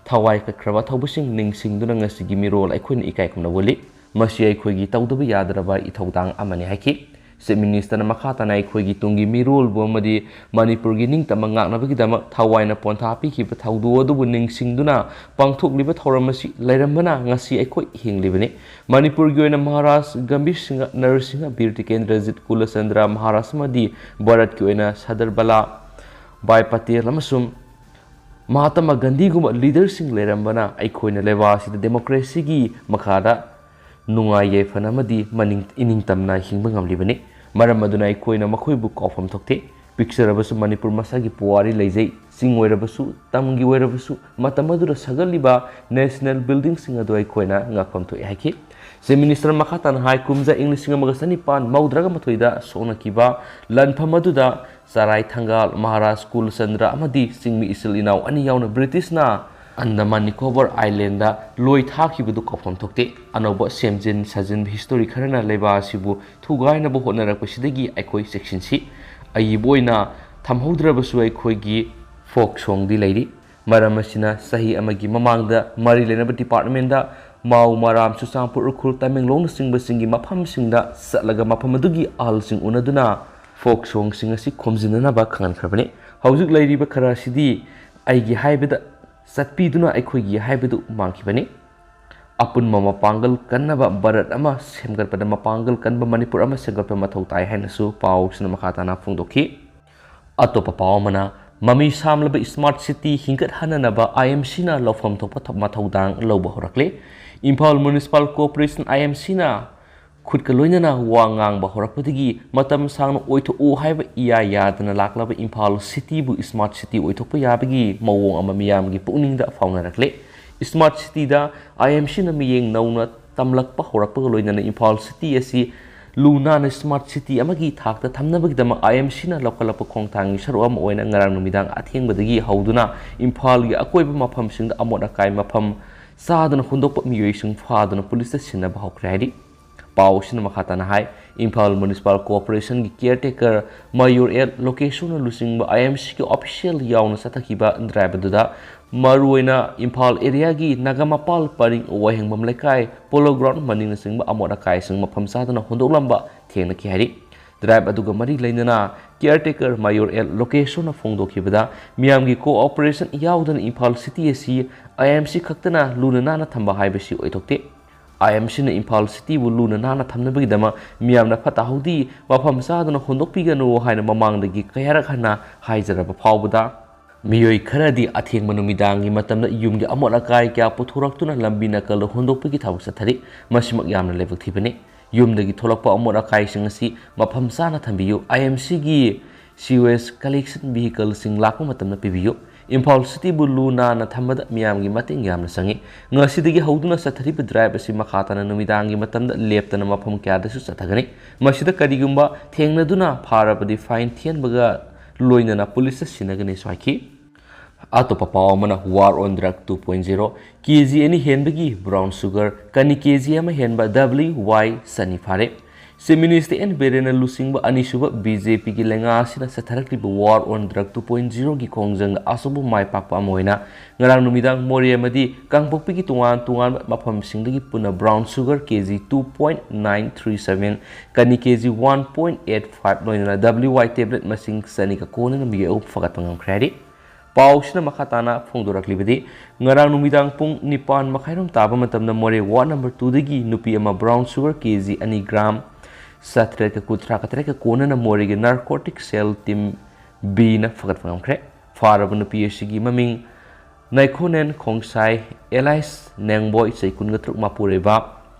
ꯊꯋꯥꯏ ꯀꯠꯈ꯭ꯔꯕ ꯊꯧꯕꯁꯤꯡ ꯅꯤꯡꯁꯤꯡꯗꯨꯅ ꯉꯁꯤꯒꯤ ꯃꯤꯔꯣꯜ ꯑꯩꯈꯣꯏꯅ ꯏꯀꯥꯏ ꯈꯨꯝꯅꯕ ꯎꯠꯂꯤ꯫ ꯃꯁꯤ ꯑꯩꯈꯣꯏꯒꯤ ꯇꯧꯗꯕ ꯌꯥꯗ꯭ꯔꯕ ꯏꯊꯧꯗꯥꯡ ꯑꯃꯅꯤ ꯍꯥꯏꯈꯤ꯫ ꯆꯤꯐ ꯃꯤꯅꯤꯁꯇꯔꯅ ꯃꯈꯥ ꯇꯥꯅ ꯑꯩꯈꯣꯏꯒꯤ ꯇꯨꯡꯒꯤ ꯃꯤꯔꯣꯜꯕꯨ ꯑꯃꯗꯤ ꯃꯅꯤꯄꯨꯔꯒꯤ ꯅꯤꯡꯇꯝꯕ ꯉꯥꯛꯅꯕꯒꯤꯗꯃꯛ ꯊꯋꯥꯏꯅ ꯄꯣꯟꯊꯥ ꯄꯤꯈꯤꯕ ꯊꯧꯗꯣꯛ ꯑꯗꯨꯕꯨ ꯅꯤꯡꯁꯤꯡꯗꯨꯅ ꯄꯥꯡꯊꯣꯛꯂꯤꯕ ꯊꯧꯔꯝ ꯑꯁꯤ ꯂꯩꯔꯝꯕꯅ ꯉꯁꯤ ꯑꯩꯈꯣꯏ ꯍꯤꯡꯂꯤꯕꯅꯤ꯫ ꯃꯅꯤꯄꯨꯔꯒꯤ ꯑꯣꯏꯅ ꯃꯍꯥꯔꯥꯖ ꯒꯝꯚꯤꯔ ꯁꯤꯡꯍ, ꯅꯔꯁꯤꯡꯍ, ꯕꯤꯔ ꯇꯤꯀꯦꯟꯗ꯭ꯔꯖꯤꯠ, ꯀꯨꯂꯆꯟꯗ꯭ꯔ ꯃꯍꯥꯔꯥꯖ ꯑꯃꯗꯤ ꯚꯥꯔꯠꯀꯤ ꯑꯣꯏꯅ ꯁꯔꯗꯥꯔ ꯚꯜꯂꯥꯚ ꯚꯥꯏ ꯄꯇꯦꯜ ꯑꯃꯁꯨꯡ ꯃꯍꯥꯇꯃꯥ ꯒꯥꯟꯙꯤꯒꯨꯝꯕ ꯂꯤꯗꯔꯁꯤꯡ ꯂꯩꯔꯝꯕꯅ ꯑꯩꯈꯣꯏꯅ ꯂꯩꯕꯥꯛ ꯑꯁꯤꯗ ꯗꯦꯃꯣꯀ꯭ꯔꯦꯁꯤꯒꯤ ꯃꯈꯥꯗ ꯅꯨꯡꯉꯥꯏ ꯌꯥꯏꯐꯅ ꯑꯃꯗꯤ ꯃꯅꯤꯡ, ꯏꯅꯤꯡꯇꯝꯅ ꯍꯤꯡꯕ ꯉꯝꯂꯤꯕꯅꯤ꯫ ꯃꯔꯝ ꯑꯗꯨꯅ ꯑꯩꯈꯣꯏꯅ ꯃꯈꯣꯏꯕꯨ ꯀꯥꯎꯐꯝ ꯊꯣꯛꯇꯦ꯫ ꯄꯤꯛꯆꯔꯕꯁꯨ ꯃꯅꯤꯄꯨꯔ ꯃꯁꯥꯒꯤ ꯄꯨꯋꯥꯔꯤ ꯂꯩꯖꯩ꯫ ꯆꯤꯡ ꯑꯣꯏꯔꯕꯁꯨ, ꯇꯝꯒꯤ ꯑꯣꯏꯔꯕꯁꯨ, ꯃꯇꯝ ꯑꯗꯨꯗ ꯁꯥꯒꯠꯂꯤꯕ national buildingꯁꯤꯡ ꯑꯗꯨ ꯑꯩꯈꯣꯏꯅ ꯉꯛꯐꯝ ꯊꯣꯛꯏ ꯍꯥꯏꯈꯤ꯫ Chief Minister ꯃꯈꯥ ꯇꯥꯅ ꯍꯥꯏ, ꯀꯨꯝꯖꯥ ꯏꯪ ꯂꯤꯁꯤꯡ ꯑꯃꯒ ꯆꯅꯤꯄꯥꯟ ꯃꯧꯗ꯭ꯔꯥꯒ ꯃꯥꯊꯣꯏꯗ ꯁꯣꯛꯅꯈꯤꯕ ꯂꯥꯟꯐꯝ ꯑꯗꯨꯗ ꯆꯔꯥꯏ ꯊꯪꯒꯥꯜ, ꯃꯍꯥꯔꯥꯖ ꯀꯨꯜ ꯆꯟꯗ꯭ꯔ ꯑꯃꯗꯤ ꯆꯤꯡꯃꯤ ꯏꯆꯤꯜ ꯏꯅꯥꯎ ꯑꯅꯤ ꯌꯥꯎꯅ ꯕ꯭ꯔꯤꯇꯤꯁꯅ ꯑꯟꯗꯃꯥꯟ ꯅꯤꯀꯣꯕꯔ ꯑꯥꯏꯂꯦꯟꯗ ꯂꯣꯏ ꯊꯥꯈꯤꯕꯗꯨ ꯀꯥꯎꯐꯝ ꯊꯣꯛꯇꯦ꯫ ꯑꯅꯧꯕ ꯁꯦꯝꯖꯤꯟ ꯁꯥꯖꯤꯟꯕ history ꯈꯔꯅ ꯂꯩꯕꯥꯛ ꯑꯁꯤꯕꯨ ꯊꯨꯒꯥꯏꯅꯕ ꯍꯣꯠꯅꯔꯛꯄꯁꯤꯗꯒꯤ ꯑꯩꯈꯣꯏ ꯆꯦꯛꯁꯤꯟꯁꯤ꯫ ꯑꯏꯕ ꯑꯣꯏꯅ ꯊꯝꯍꯧꯗ꯭ꯔꯕꯁꯨ ꯑꯩꯈꯣꯏꯒꯤ folk songꯗꯤ ꯂꯩꯔꯤ꯫ ꯃꯔꯝ ꯑꯁꯤꯅ ꯆꯍꯤ ꯑꯃꯒꯤ ꯃꯃꯥꯡꯗ ꯃꯔꯤ ꯂꯩꯅꯕ departmentꯗ ꯃꯥꯎ, ꯃꯔꯥꯝ, ꯆꯨꯔꯆꯥꯟꯄꯨꯔ, ꯎꯈ꯭ꯔꯨꯜ, ꯇꯃꯦꯡꯂꯣꯡꯅꯆꯤꯡꯕꯁꯤꯡꯒꯤ ꯃꯐꯝꯁꯤꯡꯗ ꯆꯠꯂꯒ ꯃꯐꯝ ꯑꯗꯨꯒꯤ ꯑꯍꯜꯁꯤꯡ ꯎꯅꯗꯨꯅ folk songꯁꯤꯡ ꯑꯁꯤ ꯈꯣꯝꯖꯤꯟꯅꯅꯕ ꯈꯪꯍꯟꯈ꯭ꯔꯕꯅꯤ꯫ ꯍꯧꯖꯤꯛ ꯂꯩꯔꯤꯕ ꯈꯔ ꯑꯁꯤꯗꯤ ꯑꯩꯒꯤ ꯍꯥꯏꯕꯗ ꯆꯠꯄꯤꯗꯨꯅ ꯑꯩꯈꯣꯏꯒꯤ ꯍꯥꯏꯕꯗꯨ ꯃꯥꯡꯈꯤꯕꯅꯤ꯫ ꯑꯄꯨꯟꯕ ꯃꯄꯥꯡꯒꯜ ꯀꯟꯅꯕ ꯚꯥꯔꯠ ꯑꯃ ꯁꯦꯝꯒꯠꯄꯗ ꯃꯄꯥꯡꯒꯜ ꯀꯟꯕ ꯃꯅꯤꯄꯨꯔ ꯑꯃ ꯁꯦꯝꯒꯠꯄ ꯃꯊꯧ ꯇꯥꯏ ꯍꯥꯏꯅꯁꯨ ꯄꯥꯎꯁꯤꯅ ꯃꯈꯥ ꯇꯥꯅ ꯐꯣꯡꯗꯣꯛꯈꯤ꯫ ꯑꯇꯣꯞꯄ ꯄꯥꯎ ꯑꯃꯅ, ꯃꯃꯤ ꯁꯥꯝꯂꯕ smart city ꯍꯤꯡꯒꯠꯍꯟꯅꯅꯕ IMCꯅ ꯂꯧꯐꯝ ꯊꯣꯛꯄ ꯊ-, ꯃꯊꯧꯗꯥꯡ ꯂꯧꯕ ꯍꯧꯔꯛꯂꯦ꯫ ꯏꯝꯐꯥꯜ Municipal Corporation, IMCꯅ ꯈꯨꯠꯀ ꯂꯣꯏꯅꯅ ꯋꯥ ꯉꯥꯡꯕ ꯍꯧꯔꯛꯄꯗꯒꯤ ꯃꯇꯝ ꯁꯥꯡꯅ ꯑꯣꯏꯊꯣꯛꯎ ꯍꯥꯏꯕ ꯏꯌꯥ ꯌꯥꯗꯅ ꯂꯥꯛꯂꯕ ꯏꯝꯐꯥꯜ cityꯕꯨ smart city ꯑꯣꯏꯊꯣꯛꯄ ꯌꯥꯕꯒꯤ ꯃꯑꯣꯡ ꯑꯃ ꯃꯤꯌꯥꯝꯒꯤ ꯄꯨꯛꯅꯤꯡꯗ ꯐꯥꯎꯅꯔꯛꯂꯦ꯫ Smart cityꯗ IMCꯅ ꯃꯤꯠꯌꯦꯡ ꯅꯧꯅ ꯇꯝꯂꯛꯄ ꯍꯧꯔꯛꯄꯒ ꯂꯣꯏꯅꯅ ꯏꯝꯐꯥꯜ city ꯑꯁꯤ ꯂꯨ ꯅꯥꯟꯅ smart city ꯑꯃꯒꯤ ꯊꯥꯛꯇ ꯊꯝꯅꯕꯒꯤꯗꯃꯛ IMCꯅ ꯂꯧꯈꯠꯂꯛꯄ ꯈꯣꯡꯊꯥꯡꯒꯤ ꯁꯔꯨꯛ ꯑꯃ ꯑꯣꯏꯅ ꯉꯔꯥꯡ ꯅꯨꯃꯤꯗꯥꯡ ꯑꯊꯦꯡꯕꯗꯒꯤ ꯍꯧꯗꯨꯅ ꯏꯝꯐꯥꯜꯒꯤ ꯑꯀꯣꯏꯕ ꯃꯐꯝꯁꯤꯡꯗ ꯑꯃꯣꯠ ꯑꯀꯥꯏ ꯃꯐꯝ ꯆꯥꯗꯅ ꯍꯨꯟꯗꯣꯛꯄ ꯃꯤꯑꯣꯏꯁꯤꯡ ꯐꯥꯗꯨꯅ ꯄꯨꯂꯤꯁꯇ ꯁꯤꯟꯅꯕ ꯍꯧꯈ꯭ꯔꯦ ꯍꯥꯏꯔꯤ꯫ ꯄꯥꯎ ꯑꯁꯤꯅ ꯃꯈꯥ ꯇꯥꯅ ꯍꯥꯏ, Imphal Municipal Corporationꯒꯤ caretaker Mayor L ꯂꯣꯀꯦꯁꯣꯔꯅ ꯂꯨꯆꯤꯡꯕ IMCꯒꯤ official ꯌꯥꯎꯅ ꯆꯠꯊꯈꯤꯕ drive ꯑꯗꯨꯗ ꯃꯔꯨꯑꯣꯏꯅ ꯏꯝꯐꯥꯜ areaꯒꯤ ꯅꯥꯒꯥꯃꯄꯥꯜ ꯄꯔꯤꯡ, ꯋꯥꯍꯦꯡꯕꯝ ꯂꯩꯀꯥꯏ, Polo Ground ꯃꯅꯤꯡꯅꯆꯤꯡꯕ ꯑꯃꯣꯠ ꯑꯀꯥꯏꯁꯤꯡ ꯃꯐꯝ ꯆꯥꯗꯅ ꯍꯨꯟꯗꯣꯛꯂꯝꯕ ꯊꯦꯡꯅꯈꯤ ꯍꯥꯏꯔꯤ꯫ Drive ꯑꯗꯨꯒ ꯃꯔꯤ ꯂꯩꯅꯅ caretaker Mayor L ꯂꯣꯀꯦꯁꯣꯔꯅ ꯐꯣꯡꯗꯣꯛꯈꯤꯕꯗ, ꯃꯤꯌꯥꯝꯒꯤ cooperation ꯌꯥꯎꯗꯅ ꯏꯝꯐꯥꯜ city ꯑꯁꯤ IMC ꯈꯛꯇꯅ ꯂꯨꯅ ꯅꯥꯟꯅ ꯊꯝꯕ ꯍꯥꯏꯕꯁꯤ ꯑꯣꯏꯊꯣꯛꯇꯦ꯫ IMCꯅ ꯏꯝꯐꯥꯜ cityꯕꯨ ꯂꯨꯅ ꯅꯥꯟꯅ ꯊꯝꯅꯕꯒꯤꯗꯃꯛ ꯃꯤꯌꯥꯝꯅ ꯐꯠꯇ ꯍꯥꯎꯗꯤ ꯃꯐꯝ ꯆꯥꯗꯅ ꯍꯨꯟꯗꯣꯛꯄꯤꯒꯅꯨ ꯍꯥꯏꯅ ꯃꯃꯥꯡꯗꯒꯤ ꯀꯌꯥꯔꯛ ꯍꯟꯅ ꯍꯥꯏꯖꯔꯕ ꯐꯥꯎꯕꯗ, ꯃꯤꯑꯣꯏ ꯈꯔꯗꯤ ꯑꯊꯦꯡꯕ ꯅꯨꯃꯤꯗꯥꯡꯒꯤ ꯃꯇꯝꯗ ꯌꯨꯝꯒꯤ ꯑꯃꯣꯠ ꯑꯀꯥꯏ ꯀꯌꯥ ꯄꯨꯊꯣꯔꯛꯇꯨꯅ ꯂꯝꯕꯤ ꯅꯥꯀꯜꯗ ꯍꯨꯟꯗꯣꯛꯄꯒꯤ ꯊꯕꯛ ꯆꯠꯊꯔꯤ꯫ ꯃꯁꯤꯃꯛ ꯌꯥꯝꯅ ꯂꯥꯏꯕꯛ ꯊꯤꯕꯅꯤ꯫ ꯌꯨꯝꯗꯒꯤ ꯊꯣꯛꯂꯛꯄ ꯑꯃꯣꯠ ꯑꯀꯥꯏꯁꯤꯡ ꯑꯁꯤ ꯃꯐꯝ ꯆꯥꯅ ꯊꯝꯕꯤꯌꯨ꯫ IMCꯒꯤ ꯁꯤ ꯋꯦꯁ ꯀꯂꯦꯛꯁꯟ ꯚꯤꯍꯤꯀꯜꯁꯤꯡ ꯂꯥꯛꯄ ꯃꯇꯝꯗ ꯄꯤꯕꯤꯌꯨ꯫ ꯏꯝꯐꯥꯜ ꯁꯤꯇꯤꯕꯨ ꯂꯨ ꯅꯥꯟꯅ ꯊꯝꯕꯗ ꯃꯤꯌꯥꯝꯒꯤ ꯃꯇꯦꯡ ꯌꯥꯝꯅ ꯆꯪꯏ꯫ ꯉꯁꯤꯗꯒꯤ ꯍꯧꯗꯨꯅ ꯆꯠꯊꯔꯤꯕ ꯗ꯭ꯔꯥꯏꯚ ꯑꯁꯤ ꯃꯈꯥ ꯇꯥꯅ ꯅꯨꯃꯤꯗꯥꯡꯒꯤ ꯃꯇꯝꯗ ꯂꯦꯞꯇꯅ ꯃꯐꯝ ꯀꯌꯥꯗꯁꯨ ꯆꯠꯊꯒꯅꯤ꯫ ꯃꯁꯤꯗ ꯀꯔꯤꯒꯨꯝꯕ ꯊꯦꯡꯅꯗꯨꯅ ꯐꯥꯔꯕꯗꯤ ꯐꯥꯏꯟ ꯊꯤꯍꯟꯕꯒ ꯂꯣꯏꯅꯅ ꯄꯨꯂꯤꯁꯇ ꯁꯤꯟꯅꯒꯅꯤꯁꯨ ꯍꯥꯏꯈꯤ꯫ ꯑꯇꯣꯞꯄ ꯄꯥꯎ ꯑꯃꯅ, War on Drug two point zero, K G ꯑꯅꯤ ꯍꯦꯟꯕꯒꯤ ꯕ꯭ꯔꯥꯎꯟ ꯁꯨꯒꯔ, ꯀꯅꯤ ꯀꯦ ꯖꯤ ꯑꯃ ꯍꯦꯟꯕ ꯗꯕ꯭ꯂꯤꯌꯨ ꯋꯥꯏ ꯆꯅꯤ ꯐꯥꯔꯦ꯫ ꯆꯤꯐ ꯃꯤꯅꯤꯁꯇꯔ ꯑꯦꯟ ꯕꯤꯔꯦꯟꯅ ꯂꯨꯆꯤꯡꯕ ꯑꯅꯤꯁꯨꯕ ꯕꯤ ꯖꯦ ꯄꯤꯒꯤ ꯂꯩꯉꯥꯛ ꯑꯁꯤꯅ ꯆꯠꯊꯔꯛꯂꯤꯕ War on Drug two point zero ꯒꯤ ꯈꯣꯡꯖꯪꯗ ꯑꯆꯧꯕ ꯃꯥꯏ ꯄꯥꯛꯄ ꯑꯃ ꯑꯣꯏꯅ ꯉꯔꯥꯡ ꯅꯨꯃꯤꯗꯥꯡ ꯃꯣꯔꯦ ꯑꯃꯗꯤ ꯀꯥꯡꯄꯣꯛꯄꯤꯒꯤ ꯇꯣꯉꯥꯟ ꯇꯣꯉꯥꯟꯕ ꯃꯐꯝꯁꯤꯡꯗꯒꯤ ꯄꯨꯟꯅ brown sugar K G two point nine three seven, ꯀꯅꯤ K G one point eight five, ꯂꯣꯏꯅꯅ ꯗꯕ꯭ꯂꯤꯌꯨ ꯋꯥꯏ ꯇꯦꯕ꯭ꯂꯦꯠ ꯃꯁꯤꯡ ꯆꯅꯤꯒ ꯀꯣꯟꯅꯅ ꯃꯤꯑꯣꯏ ꯑꯍꯨꯝ ꯐꯒꯠꯄ ꯉꯝꯈ꯭ꯔꯦ ꯍꯥꯏꯔꯤ꯫ ꯄꯥꯎꯁꯤꯅ ꯃꯈꯥ ꯇꯥꯅ ꯐꯣꯡꯗꯣꯔꯛꯂꯤꯕꯗꯤ, ꯉꯔꯥꯡ ꯅꯨꯃꯤꯗꯥꯡ ꯄꯨꯡ ꯅꯤꯄꯥꯟ ꯃꯈꯥꯏꯔꯣꯝ ꯇꯥꯕ ꯃꯇꯝꯗ ꯃꯣꯔꯦ ꯋꯥꯔꯗ ꯅꯝꯕꯔ ꯇꯨꯗꯒꯤ ꯅꯨꯄꯤ ꯑꯃ ꯕ꯭ꯔꯥꯎꯟ ꯁꯨꯒꯔ ꯀꯦ ꯖꯤ ꯑꯅꯤ ꯒ꯭ꯔꯥꯝ ꯆꯥꯇ꯭ꯔꯦꯠꯀ ꯀꯨꯟꯊ꯭ꯔꯥꯒ ꯇꯔꯦꯠꯀ ꯀꯣꯟꯅꯅ ꯃꯣꯔꯦꯒꯤ ꯅꯥꯔꯀꯣꯇꯤꯛ ꯁꯦꯜ ꯇꯤꯝ ꯕꯤꯅ ꯐꯒꯠꯄ ꯉꯝꯈ꯭ꯔꯦ꯫ ꯐꯥꯔꯕ ꯅꯨꯄꯤ ꯑꯁꯤꯒꯤ ꯃꯃꯤꯡ ꯅꯥꯏꯈꯣꯅꯦꯟ ꯈꯣꯡꯁꯥꯏ ꯑꯦꯂꯥꯏꯁ ꯅꯦꯡꯕꯣꯏ, ꯆꯍꯤ ꯀꯨꯟꯒ ꯇꯔꯨꯛ, ꯃꯄꯨꯔꯣꯏꯕ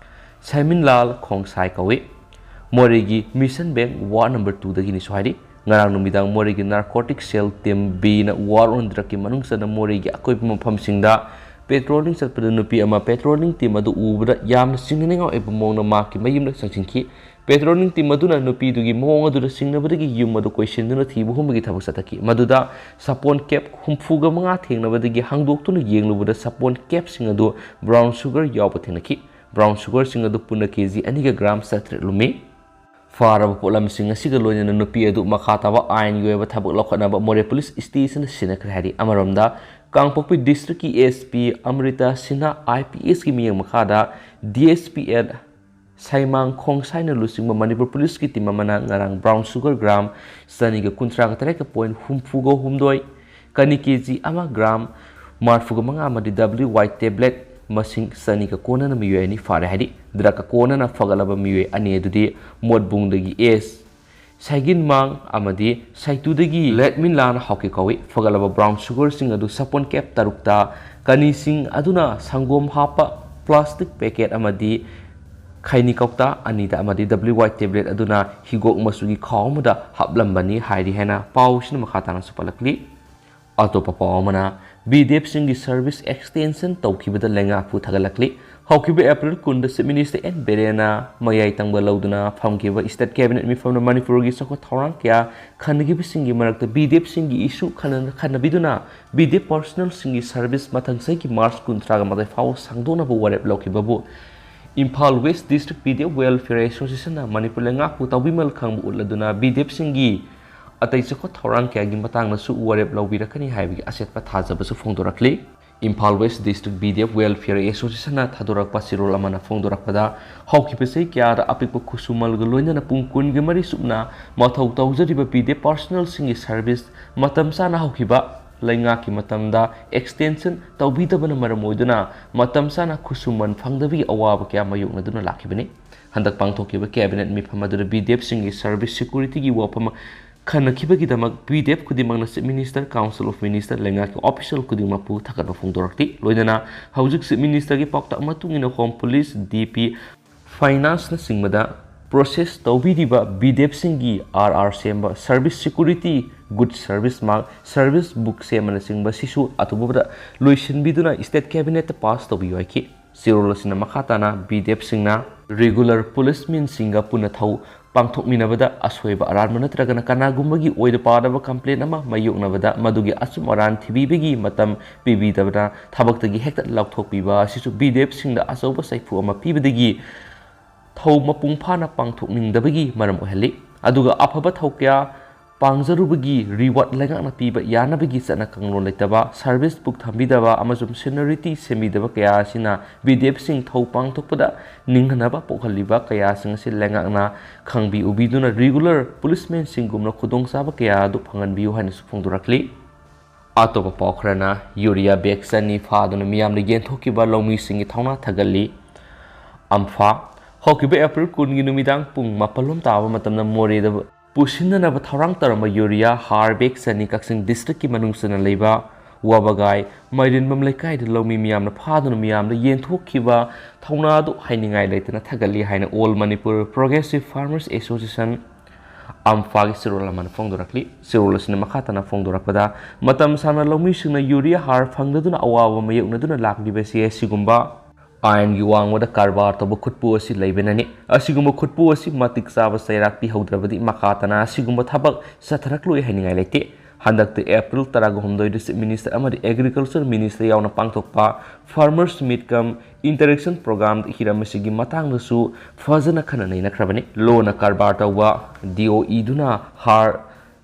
ꯁꯥꯏꯃꯤꯟꯂꯥꯜ ꯈꯣꯡꯁꯥꯏ ꯀꯧꯏ꯫ ꯃꯣꯔꯦꯒꯤ ꯃꯤꯁꯟ ꯕꯦꯡ ꯋꯥꯔꯗ ꯅꯝꯕꯔ ꯇꯨꯗꯒꯤꯅꯤꯁꯨ ꯍꯥꯏꯔꯤ꯫ ꯉꯔꯥꯡ ꯅꯨꯃꯤꯗꯥꯡ ꯃꯣꯔꯦꯒꯤ ꯅꯥꯔꯀꯣꯇꯤꯛ ꯁꯦꯜ ꯇꯤꯝ ꯕꯤꯅ ꯋꯥꯔ ꯑꯣꯟ ꯗ꯭ꯔꯒꯀꯤ ꯃꯅꯨꯡ ꯆꯟꯅ ꯃꯣꯔꯦꯒꯤ ꯑꯀꯣꯏꯕ ꯃꯐꯝꯁꯤꯡꯗ ꯄꯦꯇ꯭ꯔꯣꯂꯤꯡ ꯆꯠꯄꯗ ꯅꯨꯄꯤ ꯑꯃ ꯄꯦꯇ꯭ꯔꯣꯂꯤꯡ ꯇꯤꯝ ꯑꯗꯨ ꯎꯕꯗ ꯌꯥꯝꯅ ꯆꯤꯡꯅꯅꯤꯡꯉꯥꯏ ꯑꯣꯏꯕ ꯃꯑꯣꯡꯗ ꯃꯍꯥꯛꯀꯤ ꯃꯌꯨꯝꯗ ꯆꯪꯁꯤꯟꯈꯤ꯫ ꯄꯦꯇ꯭ꯔꯣꯂꯤꯡ ꯇꯤꯝ ꯑꯗꯨꯅ ꯅꯨꯄꯤꯗꯨꯒꯤ ꯃꯑꯣꯡ ꯑꯗꯨꯗ ꯆꯤꯡꯅꯕꯗꯒꯤ ꯌꯨꯝ ꯑꯗꯨ ꯀꯣꯏꯁꯤꯟꯗꯨꯅ ꯊꯤꯕ ꯍꯨꯝꯕꯒꯤ ꯊꯕꯛ ꯆꯠꯊꯈꯤ꯫ ꯃꯗꯨꯗ ꯁꯥꯄꯣꯟ ꯀꯦꯞ ꯍꯨꯝꯐꯨꯒ ꯃꯉꯥ ꯊꯦꯡꯅꯕꯗꯒꯤ ꯍꯥꯡꯗꯣꯛꯇꯨꯅ ꯌꯦꯡꯂꯨꯕꯗ ꯁꯥꯄꯣꯟ ꯀꯦꯞꯁꯤꯡ ꯑꯗꯨ ꯕ꯭ꯔꯥꯎꯟ ꯁꯨꯒꯔ ꯌꯥꯎꯕ ꯊꯦꯡꯅꯈꯤ꯫ ꯕ꯭ꯔꯥꯎꯟ ꯁꯨꯒꯔꯁꯤꯡ ꯑꯗꯨ ꯄꯨꯟꯅ ꯀꯦ ꯖꯤ ꯑꯅꯤꯒ ꯒ꯭ꯔꯥꯝ ꯆꯥꯇ꯭ꯔꯦꯠ ꯂꯨꯝꯃꯤ꯫ ꯐꯥꯔꯕ ꯄꯣꯠꯂꯝꯁꯤꯡ ꯑꯁꯤꯒ ꯂꯣꯏꯅꯅ ꯅꯨꯄꯤ ꯑꯗꯨ ꯃꯈꯥ ꯇꯥꯕ ꯑꯥꯏꯟꯒꯤ ꯑꯣꯏꯕ ꯊꯕꯛ ꯂꯧꯈꯠꯅꯕ ꯃꯣꯔꯦ ꯄꯨꯂꯤꯁ ꯁ꯭ꯇꯦꯁꯟꯗ ꯁꯤꯟꯅꯈ꯭ꯔꯦ ꯍꯥꯏꯔꯤ꯫ ꯑꯃꯔꯣꯝꯗ, ꯀꯥꯡꯄꯣꯛꯄꯤ ꯗꯤꯁꯇ꯭ꯔꯤꯛꯀꯤ S P Amrita Sinha I P ꯑꯦꯁꯀꯤ ꯃꯤꯠꯌꯦꯡ ꯃꯈꯥꯗ ꯗꯤ ꯑꯦꯁ ꯄꯤ ꯑꯦꯟ ꯁꯥꯏꯃꯥꯡ ꯈꯣꯡꯁꯥꯏꯅ ꯂꯨꯆꯤꯡꯕ ꯃꯅꯤꯄꯨꯔ ꯄꯨꯂꯤꯁꯀꯤ ꯇꯤꯝ ꯑꯃꯅ ꯉꯔꯥꯡ ꯕ꯭ꯔꯥꯎꯟ ꯁꯨꯒꯔ ꯒ꯭ꯔꯥꯝ ꯆꯅꯤꯒ ꯀꯨꯟꯊ꯭ꯔꯥꯒ ꯇꯔꯦꯠꯀ ꯄꯣꯏꯟ ꯍꯨꯝꯐꯨꯒ ꯍꯨꯝꯗꯣꯏ, ꯀꯅꯤ ꯀꯦ ꯖꯤ ꯑꯃ ꯒ꯭ꯔꯥꯝ ꯃꯔꯤꯐꯨꯒ ꯃꯉꯥ ꯑꯃꯗꯤ ꯗꯕ꯭ꯂꯤꯌꯨ ꯋꯥꯏ ꯇꯦꯕ꯭ꯂꯦꯠ ꯃꯁꯤꯡ ꯆꯅꯤꯒ ꯀꯣꯟꯅꯅ ꯃꯤꯑꯣꯏ ꯑꯅꯤ ꯐꯥꯔꯦ ꯍꯥꯏꯔꯤ꯫ ꯗ꯭ꯔꯒ ꯀꯣꯟꯅꯅ ꯐꯒꯠꯂꯕ ꯃꯤꯑꯣꯏ ꯑꯅꯤ ꯑꯗꯨꯗꯤ ꯃꯣꯠꯕꯨꯡꯗꯒꯤ ꯑꯦꯁ ꯁꯥꯏꯒꯤꯟꯃꯥꯡ ꯑꯃꯗꯤ ꯁꯥꯏꯇꯨꯗꯒꯤ ꯂꯦꯠꯃꯤꯟꯂꯥꯅ ꯍꯥꯎꯀꯤ ꯀꯧꯏ꯫ ꯐꯒꯠꯂꯕ ꯕ꯭ꯔꯥꯎꯟ ꯁꯨꯒꯔꯁꯤꯡ ꯑꯗꯨ ꯁꯥꯄꯣꯟ ꯀꯦꯞ ꯇꯔꯨꯛꯇ, ꯀꯅꯤꯁꯤꯡ ꯑꯗꯨꯅ ꯁꯪꯒꯣꯝ ꯍꯥꯞꯄ ꯄ꯭ꯂꯥꯁꯇꯤꯛ ꯄꯦꯀꯦꯠ ꯑꯃꯗꯤ ꯈꯩꯅꯤ ꯀꯧꯇꯥ ꯑꯅꯤꯗ ꯑꯃꯗꯤ W Y tablet ꯑꯗꯨꯅ ꯍꯤꯒꯣꯛ ꯃꯆꯨꯒꯤ ꯈꯥꯎ ꯑꯃꯗ ꯍꯥꯞꯂꯝꯕꯅꯤ ꯍꯥꯏꯔꯤ ꯍꯥꯏꯅ ꯄꯥꯎꯁꯤꯅ ꯃꯈꯥ ꯇꯥꯅꯁꯨ ꯄꯜꯂꯛꯂꯤ꯫ ꯑꯇꯣꯞꯄ ꯄꯥꯎ ꯑꯃꯅ, BDFꯁꯤꯡꯒꯤ service extension ꯇꯧꯈꯤꯕꯗ ꯂꯩꯉꯥꯛꯄꯨ ꯊꯥꯒꯠꯂꯛꯂꯤ꯫ ꯍꯧꯈꯤꯕ April ꯀꯨꯟꯗ Chief Minister N ꯕꯤꯔꯦꯟꯅ ꯃꯌꯥꯏ ꯇꯪꯕ ꯂꯧꯗꯨꯅ ꯐꯝꯈꯤꯕ State Cabinet ꯃꯤꯐꯝꯅ ꯃꯅꯤꯄꯨꯔꯒꯤ ꯆꯥꯎꯈꯠ ꯊꯧꯔꯥꯡ ꯀꯌꯥ ꯈꯟꯅꯈꯤꯕꯁꯤꯡꯒꯤ ꯃꯔꯛꯇ BDFꯁꯤꯡꯒꯤ issue ꯈꯟꯅ-, ꯈꯟꯅꯕꯤꯗꯨꯅ BDF personnelꯁꯤꯡꯒꯤ service ꯃꯊꯪ ꯆꯍꯤꯒꯤ March ꯀꯨꯟꯊ꯭ꯔꯥꯒ ꯃꯥꯊꯣꯏ ꯐꯥꯎꯕ ꯁꯥꯡꯗꯣꯛꯅꯕ ꯋꯥꯔꯦꯞ ꯂꯧꯈꯤꯕꯕꯨ Imphal West District BDF Welfare Associationꯅ Manipur ꯂꯩꯉꯥꯛꯄꯨ ꯇꯧꯕꯤꯃꯜ ꯈꯪꯕ ꯎꯠꯂꯗꯨꯅ BDFꯁꯤꯡꯒꯤ ꯑꯇꯩ ꯆꯥꯎꯈꯠ ꯊꯧꯔꯥꯡ ꯀꯌꯥꯒꯤ ꯃꯇꯥꯡꯗꯁꯨ ꯋꯥꯔꯦꯞ ꯂꯧꯕꯤꯔꯛꯀꯅꯤ ꯍꯥꯏꯕꯒꯤ ꯑꯆꯦꯠꯄ ꯊꯥꯖꯕꯁꯨ ꯐꯣꯡꯗꯣꯔꯛꯂꯤ꯫ Imphal West District BDF Welfare Associationꯅ ꯊꯥꯗꯣꯔꯛꯄ ꯆꯦꯔꯣꯜ ꯑꯃꯅ ꯐꯣꯡꯗꯣꯔꯛꯄꯗ, ꯍꯧꯈꯤꯕ ꯆꯍꯤ ꯀꯌꯥꯗ ꯑꯄꯤꯛꯄ ꯈꯨꯠꯁꯨꯃꯜꯒ ꯂꯣꯏꯅꯅ ꯄꯨꯡ ꯀꯨꯟꯒ ꯃꯔꯤ ꯆꯨꯞꯅ ꯃꯊꯧ ꯇꯧꯖꯔꯤꯕ BDF personnelꯁꯤꯡꯒꯤ service ꯃꯇꯝ ꯆꯥꯅ ꯍꯧꯈꯤꯕ ꯂꯩꯉꯥꯛꯀꯤ ꯃꯇꯝꯗ extension ꯇꯧꯕꯤꯗꯕꯅ ꯃꯔꯝ ꯑꯣꯏꯗꯨꯅ ꯃꯇꯝ ꯆꯥꯅ ꯈꯨꯠꯁꯨꯃꯟ ꯐꯪꯗꯕꯒꯤ ꯑꯋꯥꯕ ꯀꯌꯥ ꯃꯥꯌꯣꯛꯅꯗꯨꯅ ꯂꯥꯛꯈꯤꯕꯅꯤ꯫ ꯍꯟꯗꯛ ꯄꯥꯡꯊꯣꯛꯈꯤꯕ Cabinet ꯃꯤꯐꯝ ꯑꯗꯨꯗ BDFꯁꯤꯡꯒꯤ service securityꯒꯤ ꯋꯥꯐꯝ ꯈꯟꯅꯈꯤꯕꯒꯤ ꯗꯃꯛ BDF ꯈꯨꯗꯤꯡꯃꯛꯅ Chief Minister, Council of Minister, ꯂꯩꯉꯥꯛꯀꯤ official ꯈꯨꯗꯤꯡꯃꯛꯄꯨ ꯊꯥꯒꯠꯄ ꯐꯣꯡꯗꯣꯔꯛꯂꯤ꯫ ꯂꯣꯏꯅꯅ ꯍꯧꯖꯤꯛ Chief Ministerꯒꯤ ꯄꯥꯎꯇꯥꯛ ꯃꯇꯨꯡ ꯏꯟꯅ Home Police, DP, Financeꯅꯆꯤꯡꯕꯗ process ꯇꯧꯕꯤꯔꯤꯕ BDFꯁꯤꯡꯒꯤ RR ꯁꯦꯝꯕ, service security, good service mark, service book ꯁꯦꯝꯕꯅꯆꯤꯡꯕ ꯁꯤꯁꯨ ꯑꯊꯨꯕꯗ ꯂꯣꯏꯁꯤꯟꯕꯤꯗꯨꯅ State Cabinetꯇ pass ꯇꯧꯕꯤꯌꯨ ꯍꯥꯏꯈꯤ꯫ ꯆꯦꯔꯣꯜ ꯑꯁꯤꯅ ꯃꯈꯥ ꯇꯥꯅ BDFꯁꯤꯡꯅ regular policemenꯁꯤꯡꯒ ꯄꯨꯟꯅ ꯊꯧ ꯄꯥꯡꯊꯣꯛꯃꯤꯟꯅꯕꯗ ꯑꯁꯣꯏꯕ ꯑꯔꯥꯟꯕ ꯅꯠꯇ꯭ꯔꯒꯅ ꯀꯅꯥꯒꯨꯝꯕꯒꯤ ꯑꯣꯏꯗ ꯄꯥꯗꯕ complaint ꯑꯃ ꯃꯥꯌꯣꯛꯅꯕꯗ ꯃꯗꯨꯒꯤ ꯑꯆꯨꯝ ꯑꯔꯥꯟ ꯊꯤꯕꯤꯕꯒꯤ ꯃꯇꯝ ꯄꯤꯕꯤꯗꯕꯅ ꯊꯕꯛꯇꯒꯤ ꯍꯦꯛꯇ ꯂꯧꯊꯣꯛꯄꯤꯕ ꯑꯁꯤꯁꯨ BDFꯁꯤꯡꯗ ꯑꯆꯧꯕ ꯆꯩꯐꯨ ꯑꯃ ꯄꯤꯕꯗꯒꯤ ꯊꯧ ꯃꯄꯨꯡ ꯐꯥꯅ ꯄꯥꯡꯊꯣꯛꯅꯤꯡꯗꯕꯒꯤ ꯃꯔꯝ ꯑꯣꯏꯍꯜꯂꯤ꯫ ꯑꯗꯨꯒ ꯑꯐꯕ ꯊꯧ ꯀꯌꯥ ꯄꯥꯡꯖꯔꯨꯕꯒꯤ reward ꯂꯩꯉꯥꯛꯅ ꯄꯤꯕ ꯌꯥꯅꯕꯒꯤ ꯆꯠꯅ ꯀꯥꯡꯂꯣꯟ ꯂꯩꯇꯕ, service book ꯊꯝꯕꯤꯗꯕ ꯑꯃꯁꯨꯡ seniority ꯁꯦꯝꯕꯤꯗꯕ ꯀꯌꯥ ꯑꯁꯤꯅ BDFꯁꯤꯡ ꯊꯧ ꯄꯥꯡꯊꯣꯛꯄꯗ ꯅꯤꯡꯍꯟꯅꯕ ꯄꯣꯛꯍꯜꯂꯤꯕ ꯀꯌꯥꯁꯤꯡ ꯑꯁꯤ ꯂꯩꯉꯥꯛꯅ ꯈꯪꯕꯤ ꯎꯕꯤꯗꯨꯅ regular policemenꯁꯤꯡꯒꯨꯝꯅ ꯈꯨꯗꯣꯡꯆꯥꯕ ꯀꯌꯥ ꯑꯗꯨ ꯐꯪꯍꯟꯕꯤꯌꯨ ꯍꯥꯏꯅꯁꯨ ꯐꯣꯡꯗꯣꯔꯛꯂꯤ꯫ ꯑꯇꯣꯞꯄ ꯄꯥꯎ ꯈꯔꯅ, urea bag ꯆꯅꯤ ꯐꯥꯗꯨꯅ ꯃꯤꯌꯥꯝꯗ ꯌꯦꯟꯊꯣꯛꯈꯤꯕ ꯂꯧꯃꯤꯁꯤꯡꯒꯤ ꯊꯧꯅꯥ ꯊꯥꯒꯠꯂꯤ꯫ ꯑꯝꯐꯥ, ꯍꯧꯈꯤꯕ April ꯀꯨꯟꯒꯤ ꯅꯨꯃꯤꯗꯥꯡ ꯄꯨꯡ ꯃꯥꯄꯜ ꯂꯣꯝ ꯇꯥꯕ ꯃꯇꯝꯗ ꯃꯣꯔꯦꯗ ꯄꯨꯁꯤꯟꯅꯅꯕ ꯊꯧꯔꯥꯡ ꯇꯧꯔꯝꯕ urea ꯍꯥꯔ bag ꯆꯅꯤ ꯀꯛꯆꯤꯡ districtꯀꯤ ꯃꯅꯨꯡ ꯆꯟꯅ ꯂꯩꯕ ꯋꯥꯕꯒꯥꯏ ꯃꯥꯏꯔꯦꯟꯕꯝ ꯂꯩꯀꯥꯏꯗ ꯂꯧꯃꯤ ꯃꯤꯌꯥꯝꯅ ꯐꯥꯗꯨꯅ ꯃꯤꯌꯥꯝꯗ ꯌꯦꯟꯊꯣꯛꯈꯤꯕ ꯊꯧꯅꯥ ꯑꯗꯨ ꯍꯥꯏꯅꯤꯡꯉꯥꯏ ꯂꯩꯇꯅ ꯊꯥꯒꯠꯂꯤ ꯍꯥꯏꯅ All Manipur Progressive Farmers Association, ꯑꯝꯐꯥꯒꯤ ꯆꯦꯔꯣꯜ ꯑꯃꯅ ꯐꯣꯡꯗꯣꯔꯛꯂꯤ꯫ ꯆꯦꯔꯣꯜ ꯑꯁꯤꯅ ꯃꯈꯥ ꯇꯥꯅ ꯐꯣꯡꯗꯣꯔꯛꯄꯗ, ꯃꯇꯝ ꯁꯥꯡꯅ ꯂꯧꯃꯤꯁꯤꯡꯅ ꯌꯨꯔꯤꯌꯥ ꯍꯥꯔ ꯐꯪꯗꯗꯨꯅ ꯑꯋꯥꯕ ꯃꯥꯌꯣꯛꯅꯗꯨꯅ ꯂꯥꯛꯂꯤꯕ ꯑꯁꯤ ꯑꯁꯤꯒꯨꯝꯕ ꯑꯥꯏꯟꯒꯤ ꯋꯥꯡꯃꯗ ꯀꯔꯕꯥꯔ ꯇꯧꯕ ꯈꯨꯠꯄꯨ ꯑꯁꯤ ꯂꯩꯕꯅꯅꯤ꯫ ꯑꯁꯤꯒꯨꯝꯕ ꯈꯨꯠꯄꯨ ꯑꯁꯤ ꯃꯇꯤꯛ ꯆꯥꯕ ꯆꯩꯔꯥꯛ ꯄꯤꯍꯧꯗ꯭ꯔꯕꯗꯤ ꯃꯈꯥ ꯇꯥꯅ ꯑꯁꯤꯒꯨꯝꯕ ꯊꯕꯛ ꯆꯠꯊꯔꯛꯂꯣꯏ ꯍꯥꯏꯅꯤꯡꯉꯥꯏ ꯂꯩꯇꯦ꯫ ꯍꯟꯗꯛꯇ ꯑꯦꯄ꯭ꯔꯤꯜ ꯇꯔꯥꯍꯨꯝꯗꯣꯏꯗ Chief Minister ꯑꯃꯗꯤ Agriculture Minister ꯌꯥꯎꯅ ꯄꯥꯡꯊꯣꯛꯄ Farmers Meet cum Interaction Programꯗ ꯍꯤꯔꯝ ꯑꯁꯤꯒꯤ ꯃꯇꯥꯡꯗꯁꯨ ꯐꯖꯅ ꯈꯟꯅ ꯅꯩꯅꯈ꯭ꯔꯕꯅꯤ꯫ ꯂꯣꯅ ꯀꯔꯕꯥꯔ ꯇꯧꯕ ꯗꯤ ꯑꯣ ꯏꯗꯨꯅ ꯍꯥꯔ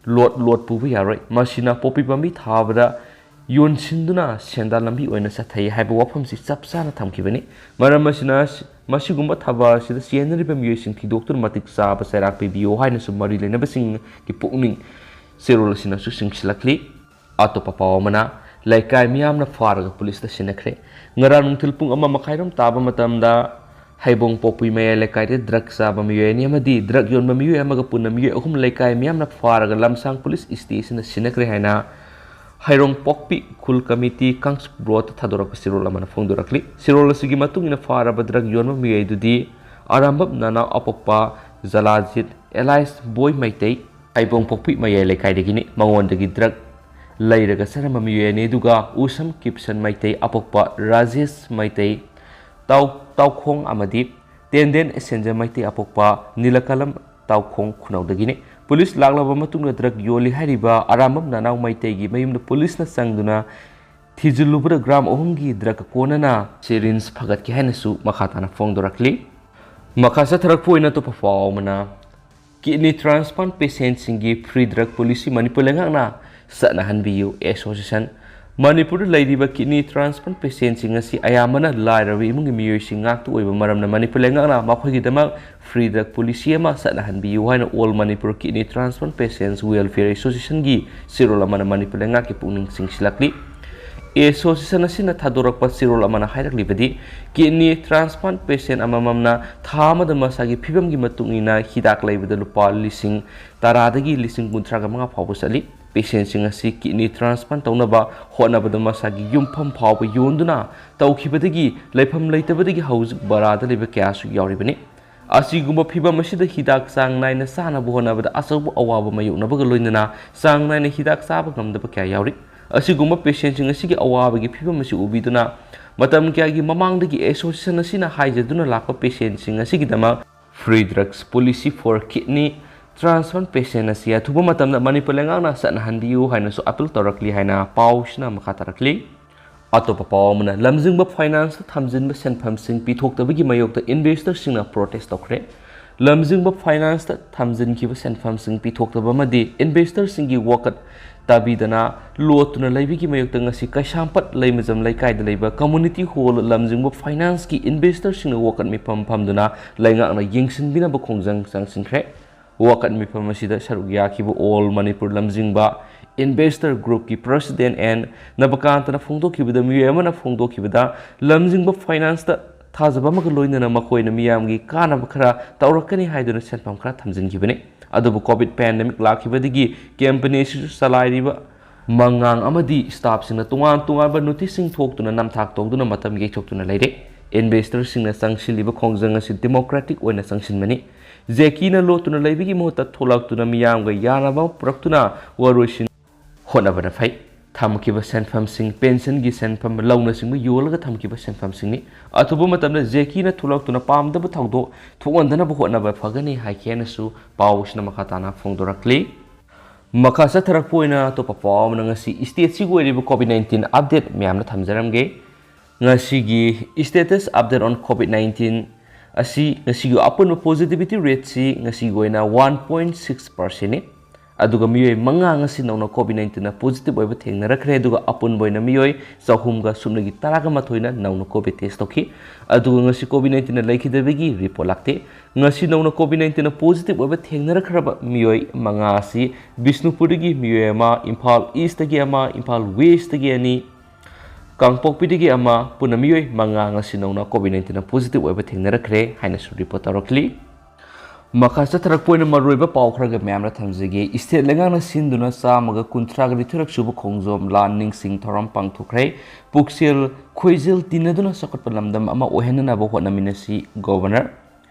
ꯂꯣꯠ ꯂꯣꯠ ꯄꯨꯕ ꯌꯥꯔꯣꯏ꯫ ꯃꯁꯤꯅ ꯄꯣꯄꯤ ꯄꯥꯝꯕꯤ ꯊꯥꯕꯗ ꯌꯣꯟꯁꯤꯟꯗꯨꯅ ꯁꯦꯟꯗꯥꯟ ꯂꯝꯕꯤ ꯑꯣꯏꯅ ꯆꯠꯊꯩ ꯍꯥꯏꯕ ꯋꯥꯐꯝꯁꯤ ꯆꯞ ꯆꯥꯅ ꯊꯝꯈꯤꯕꯅꯤ꯫ ꯃꯔꯝ ꯑꯁꯤꯅ ꯃꯁꯤꯒꯨꯝꯕ ꯊꯕꯛ ꯑꯁꯤꯗ ꯆꯦꯟꯅꯔꯤꯕ ꯃꯤꯑꯣꯏꯁꯤꯡ ꯊꯤꯗꯣꯛꯇꯨꯅ ꯃꯇꯤꯛ ꯆꯥꯕ ꯆꯩꯔꯥꯛ ꯄꯤꯕꯤꯌꯨ ꯍꯥꯏꯅꯁꯨ ꯃꯔꯤ ꯂꯩꯅꯕꯁꯤꯡꯒꯤ ꯄꯨꯛꯅꯤꯡ ꯆꯦꯔꯣꯜ ꯑꯁꯤꯅꯁꯨ ꯆꯤꯡꯁꯤꯜꯂꯛꯂꯤ꯫ ꯑꯇꯣꯞꯄ ꯄꯥꯎ ꯑꯃꯅ, ꯂꯩꯀꯥꯏ ꯃꯤꯌꯥꯝꯅ ꯐꯥꯔꯒ ꯄꯨꯂꯤꯁꯇ ꯁꯤꯟꯅꯈ꯭ꯔꯦ꯫ ꯉꯔꯥꯡ ꯅꯨꯡꯊꯤꯜ ꯄꯨꯡ ꯑꯃ ꯃꯈꯥꯏꯔꯣꯝ ꯇꯥꯕ ꯃꯇꯝꯗ ꯍꯩꯕꯣꯡ ꯄꯣꯛꯄꯤ ꯃꯌꯥꯏ ꯂꯩꯀꯥꯏꯗ ꯗ꯭ꯔꯒ ꯆꯥꯕ ꯃꯤꯑꯣꯏ ꯑꯅꯤ ꯑꯃꯗꯤ ꯗ꯭ꯔꯒ ꯌꯣꯟꯕ ꯃꯤꯑꯣꯏ ꯑꯃꯒ ꯄꯨꯟꯅ ꯃꯤꯑꯣꯏ ꯑꯍꯨꯝ ꯂꯩꯀꯥꯏ ꯃꯤꯌꯥꯝꯅ ꯐꯥꯔꯒ ꯂꯝꯁꯥꯡ ꯄꯨꯂꯤꯁ ꯁ꯭ꯇꯦꯁꯟꯗ ꯁꯤꯟꯅꯈ꯭ꯔꯦ ꯍꯥꯏꯅ ꯍꯩꯔꯣꯡ ꯄꯣꯛꯄꯤ ꯈꯨꯜ ꯀꯃꯤꯇꯤ ꯀꯥꯡꯁꯄ꯭ꯔꯣꯠꯇ ꯊꯥꯗꯣꯔꯛꯄ ꯆꯦꯔꯣꯜ ꯑꯃꯅ ꯐꯣꯡꯗꯣꯔꯛꯂꯤ꯫ ꯆꯦꯔꯣꯜ ꯑꯁꯤꯒꯤ ꯃꯇꯨꯡ ꯏꯟꯅ ꯐꯥꯔꯕ ꯗ꯭ꯔꯒ ꯌꯣꯟꯕ ꯃꯤꯑꯣꯏ ꯑꯗꯨꯗꯤ ꯑꯔꯥꯝꯕꯝ ꯅꯅꯥꯎ ꯑꯄꯣꯛꯄ ꯖꯂꯥꯖꯤꯠ ꯑꯦꯂꯥꯏꯁ ꯕꯣꯏ ꯃꯩꯇꯩ, ꯍꯩꯕꯣꯡ ꯄꯣꯛꯄꯤ ꯃꯌꯥꯏ ꯂꯩꯀꯥꯏꯗꯒꯤꯅꯤ꯫ ꯃꯉꯣꯟꯗꯒꯤ ꯗ꯭ꯔꯒ ꯂꯩꯔꯒ ꯆꯠꯂꯝꯕ ꯃꯤꯑꯣꯏ ꯑꯅꯤ ꯑꯗꯨꯒ ꯎꯁꯝ ꯀꯤꯞꯁꯟ ꯃꯩꯇꯩ ꯑꯄꯣꯛꯄ ꯔꯥꯖꯦꯁ ꯃꯩꯇꯩ ꯇꯥꯎ-, ꯇꯥꯎꯈꯣꯡ ꯑꯃꯗꯤ ꯇꯦꯟꯗꯦꯟ ꯁꯦꯟꯖ ꯃꯩꯇꯩ ꯑꯄꯣꯛꯄ ꯅꯤꯂꯀꯂꯝ ꯇꯥꯎꯈꯣꯡ ꯈꯨꯅꯧꯗꯒꯤꯅꯤ꯫ ꯄꯨꯂꯤꯁ ꯂꯥꯛꯂꯕ ꯃꯇꯨꯡꯗ ꯗ꯭ꯔꯒ ꯌꯣꯜꯂꯤ ꯍꯥꯏꯔꯤꯕ ꯑꯔꯥꯝꯕꯝ ꯅꯅꯥꯎ ꯃꯩꯇꯩꯒꯤ ꯃꯌꯨꯝꯗ ꯄꯨꯂꯤꯁꯅ ꯆꯪꯗꯨꯅ ꯊꯤꯖꯤꯜꯂꯨꯕꯗ ꯒ꯭ꯔꯥꯝ ꯑꯍꯨꯝꯒꯤ ꯗ꯭ꯔꯒ ꯀꯣꯟꯅꯅ ꯁꯤꯔꯤꯟꯖ ꯐꯒꯠꯈꯤ ꯍꯥꯏꯅꯁꯨ ꯃꯈꯥ ꯇꯥꯅ ꯐꯣꯡꯗꯣꯔꯛꯂꯤ꯫ ꯃꯈꯥ ꯆꯠꯊꯔꯛꯄ ꯑꯣꯏꯅ ꯑꯇꯣꯞꯄ ꯄꯥꯎ ꯑꯃꯅ, ꯀꯤꯗꯅꯤ ꯇ꯭ꯔꯥꯟꯁꯄ꯭ꯂꯥꯟꯠ ꯄꯦꯁꯦꯟꯠꯁꯤꯡꯒꯤ ꯐ꯭ꯔꯤ ꯗ꯭ꯔꯒ ꯄꯣꯂꯤꯁꯤ ꯃꯅꯤꯄꯨꯔ ꯂꯩꯉꯥꯛꯅ ꯆꯠꯅꯍꯟꯕꯤꯌꯨ, ꯑꯦꯁꯣꯁꯤꯌꯦꯁꯟ꯫ ꯃꯅꯤꯄꯨꯔꯗ ꯂꯩꯔꯤꯕ ꯀꯤꯗꯅꯤ ꯇ꯭ꯔꯥꯟꯁꯄ꯭ꯂꯥꯟꯠ ꯄꯦꯁꯦꯟꯠꯁꯤꯡ ꯑꯁꯤ ꯑꯌꯥꯝꯕꯅ ꯂꯥꯏꯔꯕ ꯏꯃꯨꯡꯒꯤ ꯃꯤꯑꯣꯏꯁꯤꯡ ꯉꯥꯛꯇ ꯑꯣꯏꯕ ꯃꯔꯝꯅ ꯃꯅꯤꯄꯨꯔ ꯂꯩꯉꯥꯛꯅ ꯃꯈꯣꯏꯒꯤꯗꯃꯛ ꯐ꯭ꯔꯤ ꯗ꯭ꯔꯒ ꯄꯣꯂꯤꯁꯤ ꯑꯃ ꯆꯠꯅꯍꯟꯕꯤꯌꯨ ꯍꯥꯏꯅ ꯑꯣꯜ ꯃꯅꯤꯄꯨꯔ ꯀꯤꯗꯅꯤ ꯇ꯭ꯔꯥꯟꯁꯄ꯭ꯂꯥꯟꯠ ꯄꯦꯁꯦꯟꯠꯁ ꯋꯦꯜꯐꯤꯌꯔ ꯑꯦꯁꯣꯁꯤꯌꯦꯁꯟꯒꯤ ꯆꯦꯔꯣꯜ ꯑꯃꯅ ꯃꯅꯤꯄꯨꯔ ꯂꯩꯉꯥꯛꯀꯤ ꯄꯨꯛꯅꯤꯡ ꯆꯤꯡꯁꯤꯜꯂꯛꯂꯤ꯫ ꯑꯦꯁꯣꯁꯤꯌꯦꯁꯟ ꯑꯁꯤꯅ ꯊꯥꯗꯣꯔꯛꯄ ꯆꯦꯔꯣꯜ ꯑꯃꯅ ꯍꯥꯏꯔꯛꯂꯤꯕꯗꯤ, ꯀꯤꯗꯅꯤ ꯇ꯭ꯔꯥꯟꯁꯄ꯭ꯂꯥꯟꯠ ꯄꯦꯁꯦꯟꯠ ꯑꯃꯃꯝꯅ ꯊꯥ ꯑꯃꯗ ꯃꯁꯥꯒꯤ ꯐꯤꯕꯝꯒꯤ ꯃꯇꯨꯡ ꯏꯟꯅ ꯍꯤꯗꯥꯛ ꯂꯩꯕꯗ ꯂꯨꯄꯥ ꯂꯤꯁꯤꯡ ꯇꯔꯥꯗꯒꯤ ꯂꯤꯁꯤꯡ ꯀꯨꯟꯊ꯭ꯔꯥꯒ ꯃꯉꯥ ꯐꯥꯎꯕ ꯆꯠꯂꯤ꯫ Patientꯁꯤꯡ ꯑꯁꯤ kidney transplant ꯇꯧꯅꯕ ꯍꯣꯠꯅꯕꯗ ꯃꯁꯥꯒꯤ ꯌꯨꯝꯐꯝ ꯐꯥꯎꯕ ꯌꯣꯟꯗꯨꯅ ꯇꯧꯈꯤꯕꯗꯒꯤ ꯂꯩꯐꯝ ꯂꯩꯇꯕꯗꯒꯤ ꯍꯧꯖꯤꯛ ꯕꯔꯥꯗ ꯂꯩꯕ ꯀꯌꯥꯁꯨ ꯌꯥꯎꯔꯤꯕꯅꯤ꯫ ꯑꯁꯤꯒꯨꯝꯕ ꯐꯤꯚꯝ ꯑꯁꯤꯗ ꯍꯤꯗꯥꯛ ꯆꯥꯡ ꯅꯥꯏꯅ ꯆꯥꯅꯕ ꯍꯣꯠꯅꯕꯗ ꯑꯆꯧꯕ ꯑꯋꯥꯕ ꯃꯥꯌꯣꯛꯅꯕꯒ ꯂꯣꯏꯅꯅ ꯆꯥꯡ ꯅꯥꯏꯅ ꯍꯤꯗꯥꯛ ꯆꯥꯕ ꯉꯝꯗꯕ ꯀꯌꯥ ꯌꯥꯎꯔꯤ꯫ ꯑꯁꯤꯒꯨꯝꯕ patientꯁꯤꯡ ꯑꯁꯤꯒꯤ ꯑꯋꯥꯕꯒꯤ ꯐꯤꯚꯝ ꯑꯁꯤ ꯎꯕꯤꯗꯨꯅ ꯃꯇꯝ ꯀꯌꯥꯒꯤ ꯃꯃꯥꯡꯗꯒꯤ association ꯑꯁꯤꯅ ꯍꯥꯏꯖꯗꯨꯅ ꯂꯥꯛꯄ patientꯁꯤꯡ ꯑꯁꯤꯒꯤꯗꯃꯛ free drugs policy for kidney transplant patient ꯑꯁꯤ ꯑꯊꯨꯕ ꯃꯇꯝꯗ ꯃꯅꯤꯄꯨꯔ ꯂꯩꯉꯥꯛꯅ ꯆꯠꯅꯍꯟꯕꯤꯌꯨ ꯍꯥꯏꯅꯁꯨ appeal ꯇꯧꯔꯛꯂꯤ ꯍꯥꯏꯅ ꯄꯥꯎꯁꯤꯅ ꯃꯈꯥ ꯇꯥꯔꯛꯂꯤ꯫ ꯑꯇꯣꯞꯄ ꯄꯥꯎ ꯑꯃꯅ, ꯂꯝꯖꯤꯡꯕ financeꯇ ꯊꯝꯖꯤꯟꯕ ꯁꯦꯟꯐꯝꯁꯤꯡ ꯄꯤꯊꯣꯛꯇꯕꯒꯤ ꯃꯥꯌꯣꯛꯇ investorꯁꯤꯡꯅ protest ꯇꯧꯈ꯭ꯔꯦ꯫ ꯂꯝꯖꯤꯡꯕ financeꯇ ꯊꯝꯖꯤꯟꯈꯤꯕ ꯁꯦꯟꯐꯝꯁꯤꯡ ꯄꯤꯊꯣꯛꯇꯕ ꯑꯃꯗꯤ investorꯁꯤꯡꯒꯤ ꯋꯥꯀꯠ ꯇꯥꯕꯤꯗꯅ ꯂꯣꯠꯇꯨꯅ ꯂꯩꯕꯒꯤ ꯃꯥꯌꯣꯛꯇ ꯉꯁꯤ ꯀꯩꯁꯥꯝꯄꯥꯠ ꯂꯩꯃꯖꯝ ꯂꯩꯀꯥꯏꯗ ꯂꯩꯕ community hall ꯂꯝꯖꯤꯡꯕ financeꯀꯤ investorꯁꯤꯡꯅ ꯋꯥꯀꯠ ꯃꯤꯐꯝ ꯐꯝꯗꯨꯅ ꯂꯩꯉꯥꯛꯅ ꯌꯦꯡꯁꯤꯟꯕꯤꯅꯕ ꯈꯣꯡꯖꯪ ꯆꯪꯁꯤꯟꯈ꯭ꯔꯦ꯫ ꯋꯥꯀꯠ ꯃꯤꯐꯝ ꯑꯁꯤꯗ ꯁꯔꯨꯛ ꯌꯥꯈꯤꯕ All Manipur ꯂꯝꯖꯤꯡꯕ Investor Groupꯀꯤ President ꯑꯦꯟ ꯅꯕꯀꯥꯟꯇꯅ ꯐꯣꯡꯗꯣꯛꯈꯤꯕꯗ, ꯃꯤꯑꯣꯏ ꯑꯃꯅ ꯐꯣꯡꯗꯣꯛꯈꯤꯕꯗ, ꯂꯝꯖꯤꯡꯕ financeꯇ ꯊꯥꯖꯕ ꯑꯃꯒ ꯂꯣꯏꯅꯅ ꯃꯈꯣꯏꯅ ꯃꯤꯌꯥꯝꯒꯤ ꯀꯥꯟꯅꯕ ꯈꯔ ꯇꯧꯔꯛꯀꯅꯤ ꯍꯥꯏꯗꯨꯅ ꯁꯦꯟꯐꯝ ꯈꯔ ꯊꯝꯖꯤꯟꯈꯤꯕꯅꯤ꯫ ꯑꯗꯨꯕꯨ COVID pandemic ꯂꯥꯛꯈꯤꯕꯗꯒꯤ company ꯑꯁꯤꯁꯨ ꯆꯂꯥꯏꯔꯤꯕ ꯃꯉꯥꯡ ꯑꯃꯗꯤ staffꯁꯤꯡꯅ ꯇꯣꯉꯥꯟ ꯇꯣꯉꯥꯟꯕ noticeꯁꯤꯡ ꯊꯣꯛꯇꯨꯅ ꯅꯝꯊꯥꯛ ꯇꯧꯗꯨꯅ ꯃꯇꯝ ꯌꯩꯊꯣꯛꯇꯨꯅ ꯂꯩꯔꯦ꯫ Investorꯁꯤꯡꯅ ꯆꯪꯁꯤꯜꯂꯤꯕ ꯈꯣꯡꯖꯪ ꯑꯁꯤ democratic ꯑꯣꯏꯅ ꯆꯪꯁꯤꯟꯕꯅꯤ꯫ ꯖꯦꯀꯤꯅ ꯂꯣꯠꯇꯨꯅ ꯂꯩꯕꯒꯤ ꯃꯍꯨꯠꯇ ꯊꯣꯛꯂꯛꯇꯨꯅ ꯃꯤꯌꯥꯝꯒ ꯌꯥꯅꯕ ꯑꯃ ꯄꯨꯔꯛꯇꯨꯅ ꯋꯥꯔꯣꯏꯁꯤꯟ ꯍꯣꯠꯅꯕꯅ ꯐꯩ꯫ ꯊꯝꯈꯤꯕ ꯁꯦꯟꯐꯝꯁꯤꯡ, pensionꯒꯤ ꯁꯦꯟꯐꯝ, ꯂꯧꯅꯆꯤꯡꯕ ꯌꯣꯜꯂꯒ ꯊꯝꯈꯤꯕ ꯁꯦꯟꯐꯝꯁꯤꯡꯅꯤ꯫ ꯑꯊꯨꯕ ꯃꯇꯝꯗ ꯖꯦꯀꯤꯅ ꯊꯣꯛꯂꯛꯇꯨꯅ ꯄꯥꯝꯗꯕ ꯊꯧꯗꯣꯛ ꯊꯣꯛꯍꯟꯗꯅꯕ ꯍꯣꯠꯅꯕ ꯐꯒꯅꯤ ꯍꯥꯏꯈꯤ ꯍꯥꯏꯅꯁꯨ ꯄꯥꯎꯁꯤꯅ ꯃꯈꯥ ꯇꯥꯅ ꯐꯣꯡꯗꯣꯔꯛꯂꯤ꯫ ꯃꯈꯥ ꯆꯠꯊꯔꯛꯄ ꯑꯣꯏꯅ ꯑꯇꯣꯞꯄ ꯄꯥꯎ ꯑꯃꯅ ꯉꯁꯤ stateꯁꯤꯒꯤ ꯑꯣꯏꯔꯤꯕ COVID nineteen update ꯃꯌꯥꯝꯅ ꯊꯝꯖꯔꯝꯒꯦ꯫ ꯉꯁꯤꯒꯤ status update on COVID nineteen ꯑꯁꯤ ꯉꯁꯤꯒꯤ ꯑꯄꯨꯟꯕ positivity rateꯁꯤ ꯉꯁꯤꯒꯤ ꯑꯣꯏꯅ one point six percentꯅꯤ꯫ ꯑꯗꯨꯒ ꯃꯤꯑꯣꯏ ꯃꯉꯥ ꯉꯁꯤ ꯅꯧꯅ COVID nineteenꯅ positive ꯑꯣꯏꯕ ꯊꯦꯡꯅꯔꯛꯈ꯭ꯔꯦ꯫ ꯑꯗꯨꯒ ꯑꯄꯨꯟꯕ ꯑꯣꯏꯅ ꯃꯤꯑꯣꯏ ꯆꯍꯨꯝꯒ ꯁꯨꯞꯅꯒꯤ ꯇꯔꯥꯒ ꯃꯥꯊꯣꯏꯅ ꯅꯧꯅ COVID test ꯇꯧꯈꯤ꯫ ꯑꯗꯨꯒ ꯉꯁꯤ COVID nineteenꯅ ꯂꯩꯈꯤꯗꯕꯒꯤ report ꯂꯥꯛꯇꯦ꯫ ꯉꯁꯤ ꯅꯧꯅ COVID nineteenꯅ positive ꯑꯣꯏꯕ ꯊꯦꯡꯅꯔꯛꯈ꯭ꯔꯕ ꯃꯤꯑꯣꯏ ꯃꯉꯥ ꯑꯁꯤ ꯕꯤꯁꯅꯨꯄꯨꯔꯗꯒꯤ ꯃꯤꯑꯣꯏ ꯑꯃ, ꯏꯝꯐꯥꯜ Eastꯇꯒꯤ ꯑꯃ, ꯏꯝꯐꯥꯜ Westꯇꯒꯤ ꯑꯅꯤ, ꯀꯥꯡꯄꯣꯛꯄꯤꯗꯒꯤ ꯑꯃ, ꯄꯨꯟꯅ ꯃꯤꯑꯣꯏ ꯃꯉꯥ ꯉꯁꯤ ꯅꯧꯅ COVID nineteenꯅ positive ꯑꯣꯏꯕ ꯊꯦꯡꯅꯔꯛꯈ꯭ꯔꯦ ꯍꯥꯏꯅꯁꯨ report ꯇꯧꯔꯛꯂꯤ꯫ ꯃꯈꯥ ꯆꯠꯊꯔꯛꯄ ꯑꯣꯏꯅ ꯃꯔꯨꯑꯣꯏꯕ ꯄꯥꯎ ꯈꯔꯒ ꯃꯌꯥꯝꯅ ꯊꯝꯖꯒꯦ꯫ ꯏꯁꯇꯦꯠ ꯂꯩꯉꯥꯛꯅ ꯁꯤꯟꯗꯨꯅ ꯆꯥꯝꯃꯒ ꯀꯨꯟꯊ꯭ꯔꯥꯒ ꯅꯤꯊꯣꯏꯔꯛ ꯁꯨꯕ ꯈꯣꯡꯖꯣꯝ ꯂꯥꯟ ꯅꯤꯡꯁꯤꯡ ꯊꯧꯔꯝ ꯄꯥꯡꯊꯣꯛꯈ꯭ꯔꯦ꯫ ꯄꯨꯛꯆꯦꯜ ꯈꯣꯏꯖꯦꯜ ꯇꯤꯟꯅꯗꯨꯅ ꯆꯥꯎꯈꯠꯄ ꯂꯝꯗꯝ ꯑꯃ ꯑꯣꯏꯍꯟꯅꯅꯕ ꯍꯣꯠꯅꯃꯤꯟꯅꯁꯤ, ꯒꯣꯚꯔꯅꯔ꯫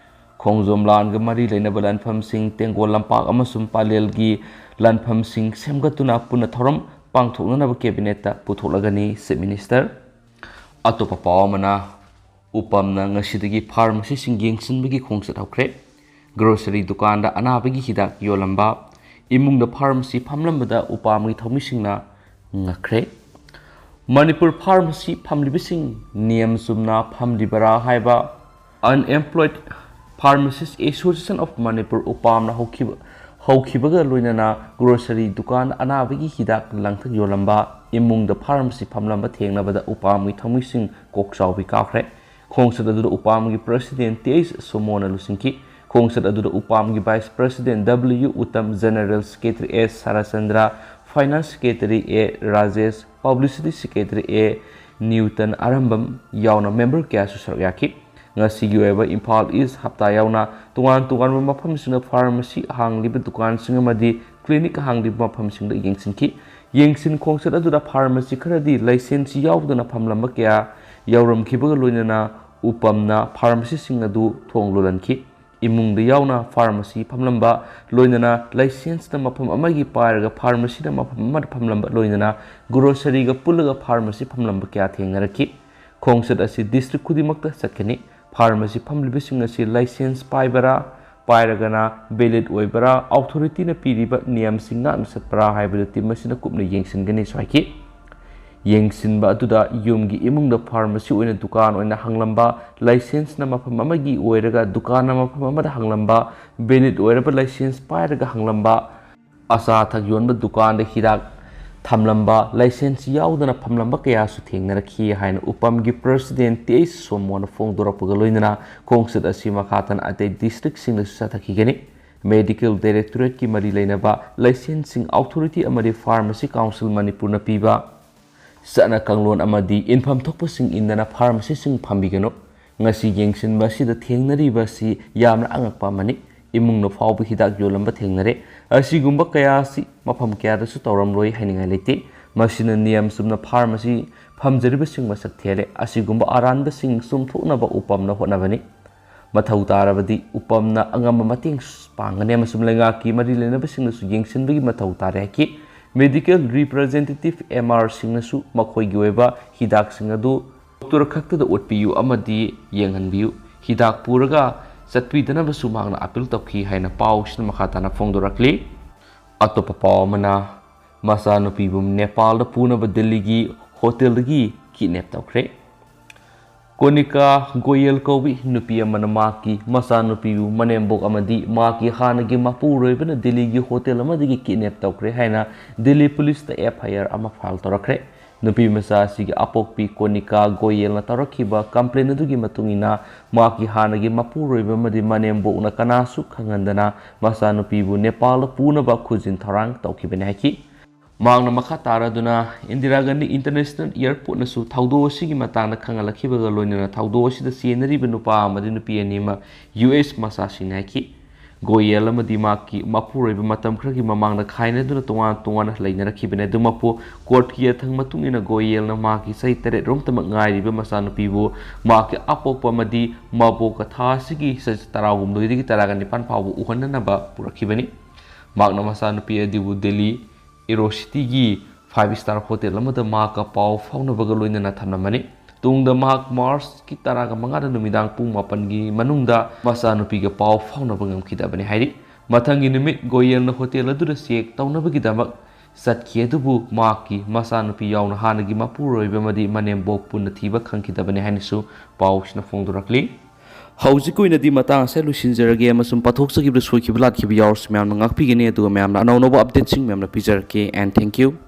ꯈꯣꯡꯖꯣꯝ ꯂꯥꯟꯒ ꯃꯔꯤ ꯂꯩꯅꯕ ꯂꯥꯟꯐꯝꯁꯤꯡ, ꯇꯦꯡꯒꯣꯜ ꯂꯝꯄꯥꯛ ꯑꯃꯁꯨꯡ ꯄꯂꯦꯜꯒꯤ ꯂꯥꯟꯐꯝꯁꯤꯡ ꯁꯦꯝꯒꯠꯇꯨꯅ ꯄꯨꯟꯅ ꯊꯧꯔꯝ ꯄꯥꯡꯊꯣꯛꯅꯅꯕ ꯀꯦꯕꯤꯅꯦꯠꯇ ꯄꯨꯊꯣꯛꯂꯒꯅꯤ, ꯆꯤꯐ ꯃꯤꯅꯤꯁꯇꯔ꯫ ꯑꯇꯣꯞꯄ ꯄꯥꯎ ꯑꯃꯅ, ꯎꯄꯥꯝꯅ ꯉꯁꯤꯗꯒꯤ ꯐꯥꯔꯃꯥꯁꯤꯁꯤꯡ ꯌꯦꯡꯁꯤꯟꯕꯒꯤ ꯈꯣꯡꯆꯠ ꯍꯧꯈ꯭ꯔꯦ꯫ ꯒ꯭ꯔꯣꯁꯔꯤ ꯗꯨꯀꯥꯟꯗ ꯑꯅꯥꯕꯒꯤ ꯍꯤꯗꯥꯛ ꯌꯣꯜꯂꯝꯕ, ꯏꯃꯨꯡꯗ ꯐꯥꯔꯃꯥꯁꯤ ꯐꯝꯂꯝꯕꯗ ꯎꯄꯥꯝꯒꯤ ꯊꯧꯃꯤꯁꯤꯡꯅ ꯉꯛꯈ꯭ꯔꯦ꯫ ꯃꯅꯤꯄꯨꯔ ꯐꯥꯔꯃꯥꯁꯤ ꯐꯝꯂꯤꯕꯁꯤꯡ ꯅꯤꯌꯝ ꯆꯨꯝꯅ ꯐꯝꯂꯤꯕꯔꯥ ꯍꯥꯏꯕ Unemployed Pharmacist Association of Manipur, ꯎꯄꯥꯝꯅ ꯍꯧꯈꯤꯕ, ꯍꯧꯈꯤꯕꯒ ꯂꯣꯏꯅꯅ ꯒ꯭ꯔꯣꯁꯔꯤ ꯗꯨꯀꯥꯟ ꯑꯅꯥꯕꯒꯤ ꯍꯤꯗꯥꯛ ꯂꯥꯡꯊꯛ ꯌꯣꯜꯂꯝꯕ, ꯏꯃꯨꯡꯗ ꯐꯥꯔꯃꯥꯁꯤ ꯐꯝꯂꯝꯕ ꯊꯦꯡꯅꯕꯗ ꯎꯄꯥꯝꯒꯤ ꯊꯧꯃꯤꯁꯤꯡ ꯀꯣꯛ ꯆꯥꯎꯕꯤ ꯀꯥꯎꯈ꯭ꯔꯦ꯫ ꯈꯣꯡꯆꯠ ꯑꯗꯨꯗ ꯎꯄꯥꯝꯒꯤ ꯄ꯭ꯔꯁꯤꯗꯦꯟ ꯇꯤ ꯑꯩꯆ ꯁꯣꯃꯣꯅ ꯂꯨꯆꯤꯡꯈꯤ꯫ ꯈꯣꯡꯆꯠ ꯑꯗꯨꯗ ꯎꯄꯥꯝꯒꯤ vice president ꯗꯕ꯭ꯂꯤꯌꯨ Uttam, general secretary ꯑꯦ ꯁꯔꯆꯟꯗ꯭ꯔ, ꯐꯥꯏꯅꯥꯟꯁ ꯁꯦꯀ꯭ꯔꯦꯇꯔꯤ ꯑꯦ ꯔꯥꯖꯦꯁ, ꯄꯕ꯭ꯂꯤꯁꯤꯇꯤ ꯁꯦꯀ꯭ꯔꯦꯇꯔꯤ ꯑꯦ ꯅ꯭ꯌꯨꯇꯟ ꯑꯔꯝꯕꯝ ꯌꯥꯎꯅ ꯃꯦꯝꯕꯔ ꯀꯌꯥꯁꯨ ꯁꯔꯨꯛ ꯌꯥꯈꯤ꯫ ꯉꯁꯤꯒꯤ ꯑꯣꯏꯕ ꯏꯝꯐꯥꯜ ꯏꯁ ꯍꯞꯇꯥ ꯌꯥꯎꯅ ꯇꯣꯉꯥꯟ ꯇꯣꯉꯥꯟꯕ ꯃꯐꯝꯁꯤꯡꯗ ꯐꯥꯔꯃꯥꯁꯤ ꯍꯥꯡꯂꯤꯕ ꯗꯨꯀꯥꯟꯁꯤꯡ ꯑꯃꯗꯤ ꯀ꯭ꯂꯤꯅꯤꯛ ꯍꯥꯡꯂꯤꯕ ꯃꯐꯝꯁꯤꯡꯗ ꯌꯦꯡꯁꯤꯟꯈꯤ꯫ ꯌꯦꯡꯁꯤꯟ ꯈꯣꯡꯆꯠ ꯑꯗꯨꯗ ꯐꯥꯔꯃꯥꯁꯤ ꯈꯔꯗꯤ ꯂꯥꯏꯁꯦꯟꯁ ꯌꯥꯎꯗꯅ ꯐꯝꯂꯝꯕ ꯀꯌꯥ ꯌꯥꯎꯔꯝꯈꯤꯕꯒ ꯂꯣꯏꯅꯅ ꯎꯄꯝꯅ ꯐꯥꯔꯃꯥꯁꯤꯁꯤꯡ ꯑꯗꯨ ꯊꯣꯡ ꯂꯣꯜꯍꯟꯈꯤ꯫ ꯏꯃꯨꯡꯗ ꯌꯥꯎꯅ ꯐꯥꯔꯃꯥꯁꯤ ꯐꯝꯂꯝꯕ, ꯂꯣꯏꯅꯅ ꯂꯥꯏꯁꯦꯟꯁꯅ ꯃꯐꯝ ꯑꯃꯒꯤ ꯄꯥꯏꯔꯒ ꯐꯥꯔꯃꯥꯁꯤꯅ ꯃꯐꯝ ꯑꯃꯗ ꯐꯝꯂꯝꯕ, ꯂꯣꯏꯅꯅ ꯒ꯭ꯔꯣꯁꯔꯤꯒ ꯄꯨꯜꯂꯒ ꯐꯥꯔꯃꯥꯁꯤ ꯐꯝꯂꯝꯕ ꯀꯌꯥ ꯊꯦꯡꯅꯔꯛꯈꯤ꯫ ꯈꯣꯡꯆꯠ ꯑꯁꯤ ꯗꯤꯁꯇ꯭ꯔꯤꯛ ꯈꯨꯗꯤꯡꯃꯛꯇ ꯆꯠꯀꯅꯤ꯫ ꯐꯥꯔꯃꯥꯁꯤ ꯐꯝꯂꯤꯕꯁꯤꯡ ꯑꯁꯤ ꯂꯥꯏꯁꯦꯟꯁ ꯄꯥꯏꯕꯔꯥ, ꯄꯥꯏꯔꯒꯅ ꯚꯦꯂꯤꯗ ꯑꯣꯏꯕꯔꯥ, ꯑꯣꯊꯣꯔꯤꯇꯤꯅ ꯄꯤꯔꯤꯕ ꯅꯤꯌꯝꯁꯤꯡ ꯉꯥꯛꯅ ꯆꯠꯄꯔꯥ ꯍꯥꯏꯕꯗꯨ ꯇꯤꯝ ꯑꯁꯤꯅ ꯀꯨꯞꯅ ꯌꯦꯡꯁꯤꯟꯒꯅꯤꯁꯨ ꯍꯥꯏꯈꯤ꯫ ꯌꯦꯡꯁꯤꯟꯕ ꯑꯗꯨꯗ ꯌꯨꯝꯒꯤ ꯏꯃꯨꯡꯗ ꯐꯥꯔꯃꯥꯁꯤ ꯑꯣꯏꯅ ꯗꯨꯀꯥꯟ ꯑꯣꯏꯅ ꯍꯥꯡꯂꯝꯕ, ꯂꯥꯏꯁꯦꯟꯁꯅ ꯃꯐꯝ ꯑꯃꯒꯤ ꯑꯣꯏꯔꯒ ꯗꯨꯀꯥꯟꯅ ꯃꯐꯝ ꯑꯃꯗ ꯍꯥꯡꯂꯝꯕ, ꯚꯦꯂꯤꯗ ꯑꯣꯏꯔꯕ ꯂꯥꯏꯁꯦꯟꯁ ꯄꯥꯏꯔꯒ ꯍꯥꯡꯂꯝꯕ, ꯑꯆꯥ ꯑꯊꯛ ꯌꯣꯟꯕ ꯗꯨꯀꯥꯟꯗ ꯍꯤꯗꯥꯛ ꯊꯝꯂꯝꯕ, ꯂꯥꯏꯁꯦꯟꯁ ꯌꯥꯎꯗꯅ ꯐꯝꯂꯝꯕ ꯀꯌꯥꯁꯨ ꯊꯦꯡꯅꯔꯛꯈꯤ ꯍꯥꯏꯅ ꯎꯄꯝꯒꯤ ꯄ꯭ꯔꯁꯤꯗꯦꯟ ꯇꯤ ꯑꯩꯆ ꯁꯣꯃꯣꯅ ꯐꯣꯡꯗꯣꯔꯛꯄꯒ ꯂꯣꯏꯅꯅ ꯈꯣꯡꯆꯠ ꯑꯁꯤ ꯃꯈꯥ ꯇꯥꯅ ꯑꯇꯩ ꯗꯤꯁꯇ꯭ꯔꯤꯛꯁꯤꯡꯗꯁꯨ ꯆꯠꯊꯈꯤꯒꯅꯤ꯫ ꯃꯦꯗꯤꯀꯦꯜ ꯗꯥꯏꯔꯦꯛꯇꯣꯔꯦꯠꯀꯤ ꯃꯔꯤ ꯂꯩꯅꯕ ꯂꯥꯏꯁꯦꯟꯁꯁꯤꯡ ꯑꯣꯊꯣꯔꯤꯇꯤ ꯑꯃꯗꯤ ꯐꯥꯔꯃꯥꯁꯤ ꯀꯥꯎꯟꯁꯤꯜ ꯃꯅꯤꯄꯨꯔꯅ ꯄꯤꯕ ꯆꯠꯅ ꯀꯥꯡꯂꯣꯟ ꯑꯃꯗꯤ ꯏꯟꯐꯝ ꯊꯣꯛꯄꯁꯤꯡ ꯏꯟꯗꯅ ꯐꯥꯔꯃꯥꯁꯤꯁꯤꯡ ꯐꯝꯕꯤꯒꯅꯨ꯫ ꯉꯁꯤ ꯌꯦꯡꯁꯤꯟꯕ ꯑꯁꯤꯗ ꯊꯦꯡꯅꯔꯤꯕ ꯑꯁꯤ ꯌꯥꯝꯅ ꯑꯉꯛꯄ ꯑꯃꯅꯤ꯫ ꯏꯃꯨꯡꯅ ꯐꯥꯎꯕ ꯍꯤꯗꯥꯛ ꯌꯣꯜꯂꯝꯕ ꯊꯦꯡꯅꯔꯦ꯫ ꯑꯁꯤꯒꯨꯝꯕ ꯀꯌꯥ ꯑꯁꯤ ꯃꯐꯝ ꯀꯌꯥꯗꯁꯨ ꯇꯧꯔꯝꯂꯣꯏ ꯍꯥꯏꯅꯤꯡꯉꯥꯏ ꯂꯩꯇꯦ꯫ ꯃꯁꯤꯅ ꯅꯤꯌꯝ ꯆꯨꯝꯅ ꯐꯥꯔꯃꯥꯁꯤ ꯐꯝꯖꯔꯤꯕꯁꯤꯡ ꯃꯁꯛ ꯊꯦꯜꯂꯦ꯫ ꯑꯁꯤꯒꯨꯝꯕ ꯑꯔꯥꯟꯕꯁꯤꯡ ꯆꯨꯝꯊꯣꯛꯅꯕ ꯎꯄꯝꯅ ꯍꯣꯠꯅꯕꯅꯤ꯫ ꯃꯊꯧ ꯇꯥꯔꯕꯗꯤ ꯎꯄꯝꯅ ꯑꯉꯝꯕ ꯃꯇꯦꯡ ꯄꯥꯡꯒꯅꯤ ꯑꯃꯁꯨꯡ ꯂꯩꯉꯥꯛꯀꯤ ꯃꯔꯤ ꯂꯩꯅꯕꯁꯤꯡꯅꯁꯨ ꯌꯦꯡꯁꯤꯟꯕꯒꯤ ꯃꯊꯧ ꯇꯥꯔꯦ ꯍꯥꯏꯈꯤ꯫ ꯃꯦꯗꯤꯀꯦꯜ ꯔꯤꯄ꯭ꯔꯖꯦꯟꯇꯦꯇꯤꯚ ꯑꯦꯝ ꯑꯥꯔꯁꯤꯡꯅꯁꯨ ꯃꯈꯣꯏꯒꯤ ꯑꯣꯏꯕ ꯍꯤꯗꯥꯛꯁꯤꯡ ꯑꯗꯨ ꯗꯣꯛꯇꯔ ꯈꯛꯇꯗ ꯎꯠꯄꯤꯌꯨ ꯑꯃꯗꯤ ꯌꯦꯡꯍꯟꯕꯤꯌꯨ꯫ ꯍꯤꯗꯥꯛ ꯄꯨꯔꯒ ꯆꯠꯄꯤꯗꯅꯕꯁꯨ ꯃꯍꯥꯛꯅ ꯑꯥꯄꯤꯜ ꯇꯧꯈꯤ ꯍꯥꯏꯅ ꯄꯥꯎꯁꯤꯅ ꯃꯈꯥ ꯇꯥꯅ ꯐꯣꯡꯗꯣꯔꯛꯂꯤ꯫ ꯑꯇꯣꯞꯄ ꯄꯥꯎ ꯑꯃꯅ, ꯃꯆꯥꯅꯨꯄꯤꯕꯨ ꯅꯦꯄꯥꯜꯗ ꯄꯨꯅꯕ ꯗꯤꯜꯂꯤꯒꯤ ꯍꯣꯇꯦꯜꯗꯒꯤ ꯀꯤꯗꯅꯦꯞ ꯇꯧꯈ꯭ꯔꯦ꯫ ꯀꯣꯅꯤꯀꯥ ꯒꯣꯌꯦꯜ ꯀꯧꯕꯤ ꯅꯨꯄꯤ ꯑꯃꯅ ꯃꯍꯥꯛꯀꯤ ꯃꯆꯥꯅꯨꯄꯤꯕꯨ ꯃꯅꯦꯝꯕꯣꯛ ꯑꯃꯗꯤ ꯃꯍꯥꯛꯀꯤ ꯍꯥꯟꯅꯒꯤ ꯃꯄꯨꯔꯣꯏꯕꯅ ꯗꯤꯜꯂꯤꯒꯤ ꯍꯣꯇꯦꯜ ꯑꯃꯗꯒꯤ ꯀꯤꯗꯅꯦꯞ ꯇꯧꯈ꯭ꯔꯦ ꯍꯥꯏꯅ ꯗꯤꯜꯂꯤ ꯄꯨꯂꯤꯁꯇ ꯑꯦꯐ ꯑꯥꯏ ꯑꯥꯔ ꯑꯃ ꯐꯥꯏꯜ ꯇꯧꯔꯛꯈ꯭ꯔꯦ꯫ ꯅꯨꯄꯤ ꯃꯆꯥ ꯑꯁꯤꯒꯤ ꯑꯄꯣꯛꯄꯤ ꯀꯣꯅꯤꯀꯥ ꯒꯣꯌꯦꯜꯅ ꯇꯧꯔꯛꯈꯤꯕ ꯀꯝꯄ꯭ꯂꯦꯟ ꯑꯗꯨꯒꯤ ꯃꯇꯨꯡ ꯏꯟꯅ, ꯃꯍꯥꯛꯀꯤ ꯍꯥꯟꯅꯒꯤ ꯃꯄꯨꯔꯣꯏꯕ ꯑꯃꯗꯤ ꯃꯅꯦꯝꯕꯣꯛꯅ ꯀꯅꯥꯁꯨ ꯈꯪꯍꯟꯗꯅ ꯃꯆꯥꯅꯨꯄꯤꯕꯨ ꯅꯦꯄꯥꯜꯗ ꯄꯨꯅꯕ ꯈꯨꯖꯤꯟ ꯊꯧꯔꯥꯡ ꯇꯧꯈꯤꯕꯅꯤ ꯍꯥꯏꯈꯤ꯫ ꯃꯍꯥꯛꯅ ꯃꯈꯥ ꯇꯥꯔꯗꯨꯅ ꯏꯟꯗꯤꯔꯥ ꯒꯥꯟꯙꯤ ꯏꯟꯇꯔꯅꯦꯁꯅꯦꯜ ꯑꯦꯌꯔꯄꯣꯔꯠꯅꯁꯨ ꯊꯧꯗꯣꯛ ꯑꯁꯤꯒꯤ ꯃꯇꯥꯡꯗ ꯈꯪꯍꯜꯂꯛꯈꯤꯕꯒ ꯂꯣꯏꯅꯅ ꯊꯧꯗꯣꯛ ꯑꯁꯤꯗ ꯆꯦꯟꯅꯔꯤꯕ ꯅꯨꯄꯥ ꯑꯃꯗꯤ ꯅꯨꯄꯤ ꯑꯅꯤꯃꯛ ꯌꯨ ꯑꯦꯁ ꯃꯆꯥꯁꯤꯡꯅꯤ ꯍꯥꯏꯈꯤ꯫ ꯒꯣꯌꯦꯜ ꯑꯃꯗꯤ ꯃꯍꯥꯛꯀꯤ ꯃꯄꯨꯔꯣꯏꯕ ꯃꯇꯝ ꯈꯔꯒꯤ ꯃꯃꯥꯡꯗ ꯈꯥꯏꯅꯗꯨꯅ ꯇꯣꯉꯥꯟ ꯇꯣꯉꯥꯟꯅ ꯂꯩꯅꯔꯛꯈꯤꯕꯅꯤ꯫ ꯑꯗꯨꯃꯛꯄꯨ, ꯀꯣꯔꯠꯀꯤ ꯌꯥꯊꯪ ꯃꯇꯨꯡ ꯏꯟꯅ ꯒꯣꯌꯦꯜꯅ ꯃꯍꯥꯛꯀꯤ ꯆꯍꯤ ꯇꯔꯦꯠ ꯔꯣꯝꯇꯃꯛ ꯉꯥꯏꯔꯤꯕ ꯃꯆꯥꯅꯨꯄꯤꯕꯨ ꯃꯍꯥꯛꯀꯤ ꯑꯄꯣꯛꯄ ꯑꯃꯗꯤ ꯃꯕꯣꯛꯀ ꯊꯥ ꯑꯁꯤꯒꯤ ꯆꯍꯤ ꯇꯔꯥꯍꯨꯝꯗꯣꯏꯗꯒꯤ ꯇꯔꯥꯅꯤꯄꯥꯟ ꯐꯥꯎꯕ ꯎꯍꯟꯅꯅꯕ ꯄꯨꯔꯛꯈꯤꯕꯅꯤ꯫ ꯃꯍꯥꯛꯅ ꯃꯆꯥꯅꯨꯄꯤ ꯑꯗꯨꯕꯨ ꯗꯦꯜꯂꯤ ꯑꯦꯔꯣ ꯁꯤꯇꯤꯒꯤ ꯐꯥꯏꯚ ꯁ꯭ꯇꯥꯔ ꯍꯣꯇꯦꯜ ꯑꯃꯗ ꯃꯍꯥꯛꯀ ꯄꯥꯎ ꯐꯥꯎꯅꯕꯒ ꯂꯣꯏꯅꯅ ꯊꯝꯂꯝꯕꯅꯤ꯫ ꯇꯨꯡꯗ ꯃꯍꯥꯛ ꯃꯥꯔꯆꯀꯤ ꯇꯔꯥꯒ ꯃꯉꯥꯗ ꯅꯨꯃꯤꯗꯥꯡ ꯄꯨꯡ ꯃꯥꯄꯟꯒꯤ ꯃꯅꯨꯡꯗ ꯃꯆꯥꯅꯨꯄꯤꯒ ꯄꯥꯎ ꯐꯥꯎꯅꯕ ꯉꯝꯈꯤꯗꯕꯅꯤ ꯍꯥꯏꯔꯤ꯫ ꯃꯊꯪꯒꯤ ꯅꯨꯃꯤꯠ ꯒꯣꯌꯦꯜꯅ ꯍꯣꯇꯦꯜ ꯑꯗꯨꯗ ꯆꯦꯛ ꯇꯧꯅꯕꯒꯤꯗꯃꯛ ꯆꯠꯈꯤ, ꯑꯗꯨꯕꯨ ꯃꯍꯥꯛꯀꯤ ꯃꯆꯥꯅꯨꯄꯤ ꯌꯥꯎꯅ ꯍꯥꯟꯅꯒꯤ ꯃꯄꯨꯔꯣꯏꯕ ꯑꯃꯗꯤ ꯃꯅꯦꯝꯕꯣꯛ ꯄꯨꯟꯅ ꯊꯤꯕ ꯈꯪꯈꯤꯗꯕꯅꯤ ꯍꯥꯏꯅꯁꯨ ꯄꯥꯎꯁꯤꯅ ꯐꯣꯡꯗꯣꯔꯛꯂꯤ꯫ ꯍꯧꯖꯤꯛꯀꯤ ꯑꯣꯏꯅꯗꯤ ꯃꯇꯥꯡ ꯑꯁꯤꯗ ꯂꯣꯏꯁꯤꯟꯖꯔꯒꯦ ꯑꯃꯁꯨꯡ ꯄꯥꯊꯣꯛꯆꯈꯤꯕꯗ ꯁꯣꯏꯈꯤꯕ ꯂꯥꯠꯈꯤꯕ ꯌꯥꯎꯔꯁꯨ ꯃꯌꯥꯝꯅ ꯉꯥꯛꯄꯤꯒꯅꯤ, ꯑꯗꯨꯒ ꯃꯌꯥꯝꯅ ꯑꯅꯧ ꯑꯅꯧꯕ ꯑꯞꯗꯦꯠꯁꯤꯡ ꯃꯌꯥꯝꯅ ꯄꯤꯖꯔꯛꯀꯦ꯫ And thank you.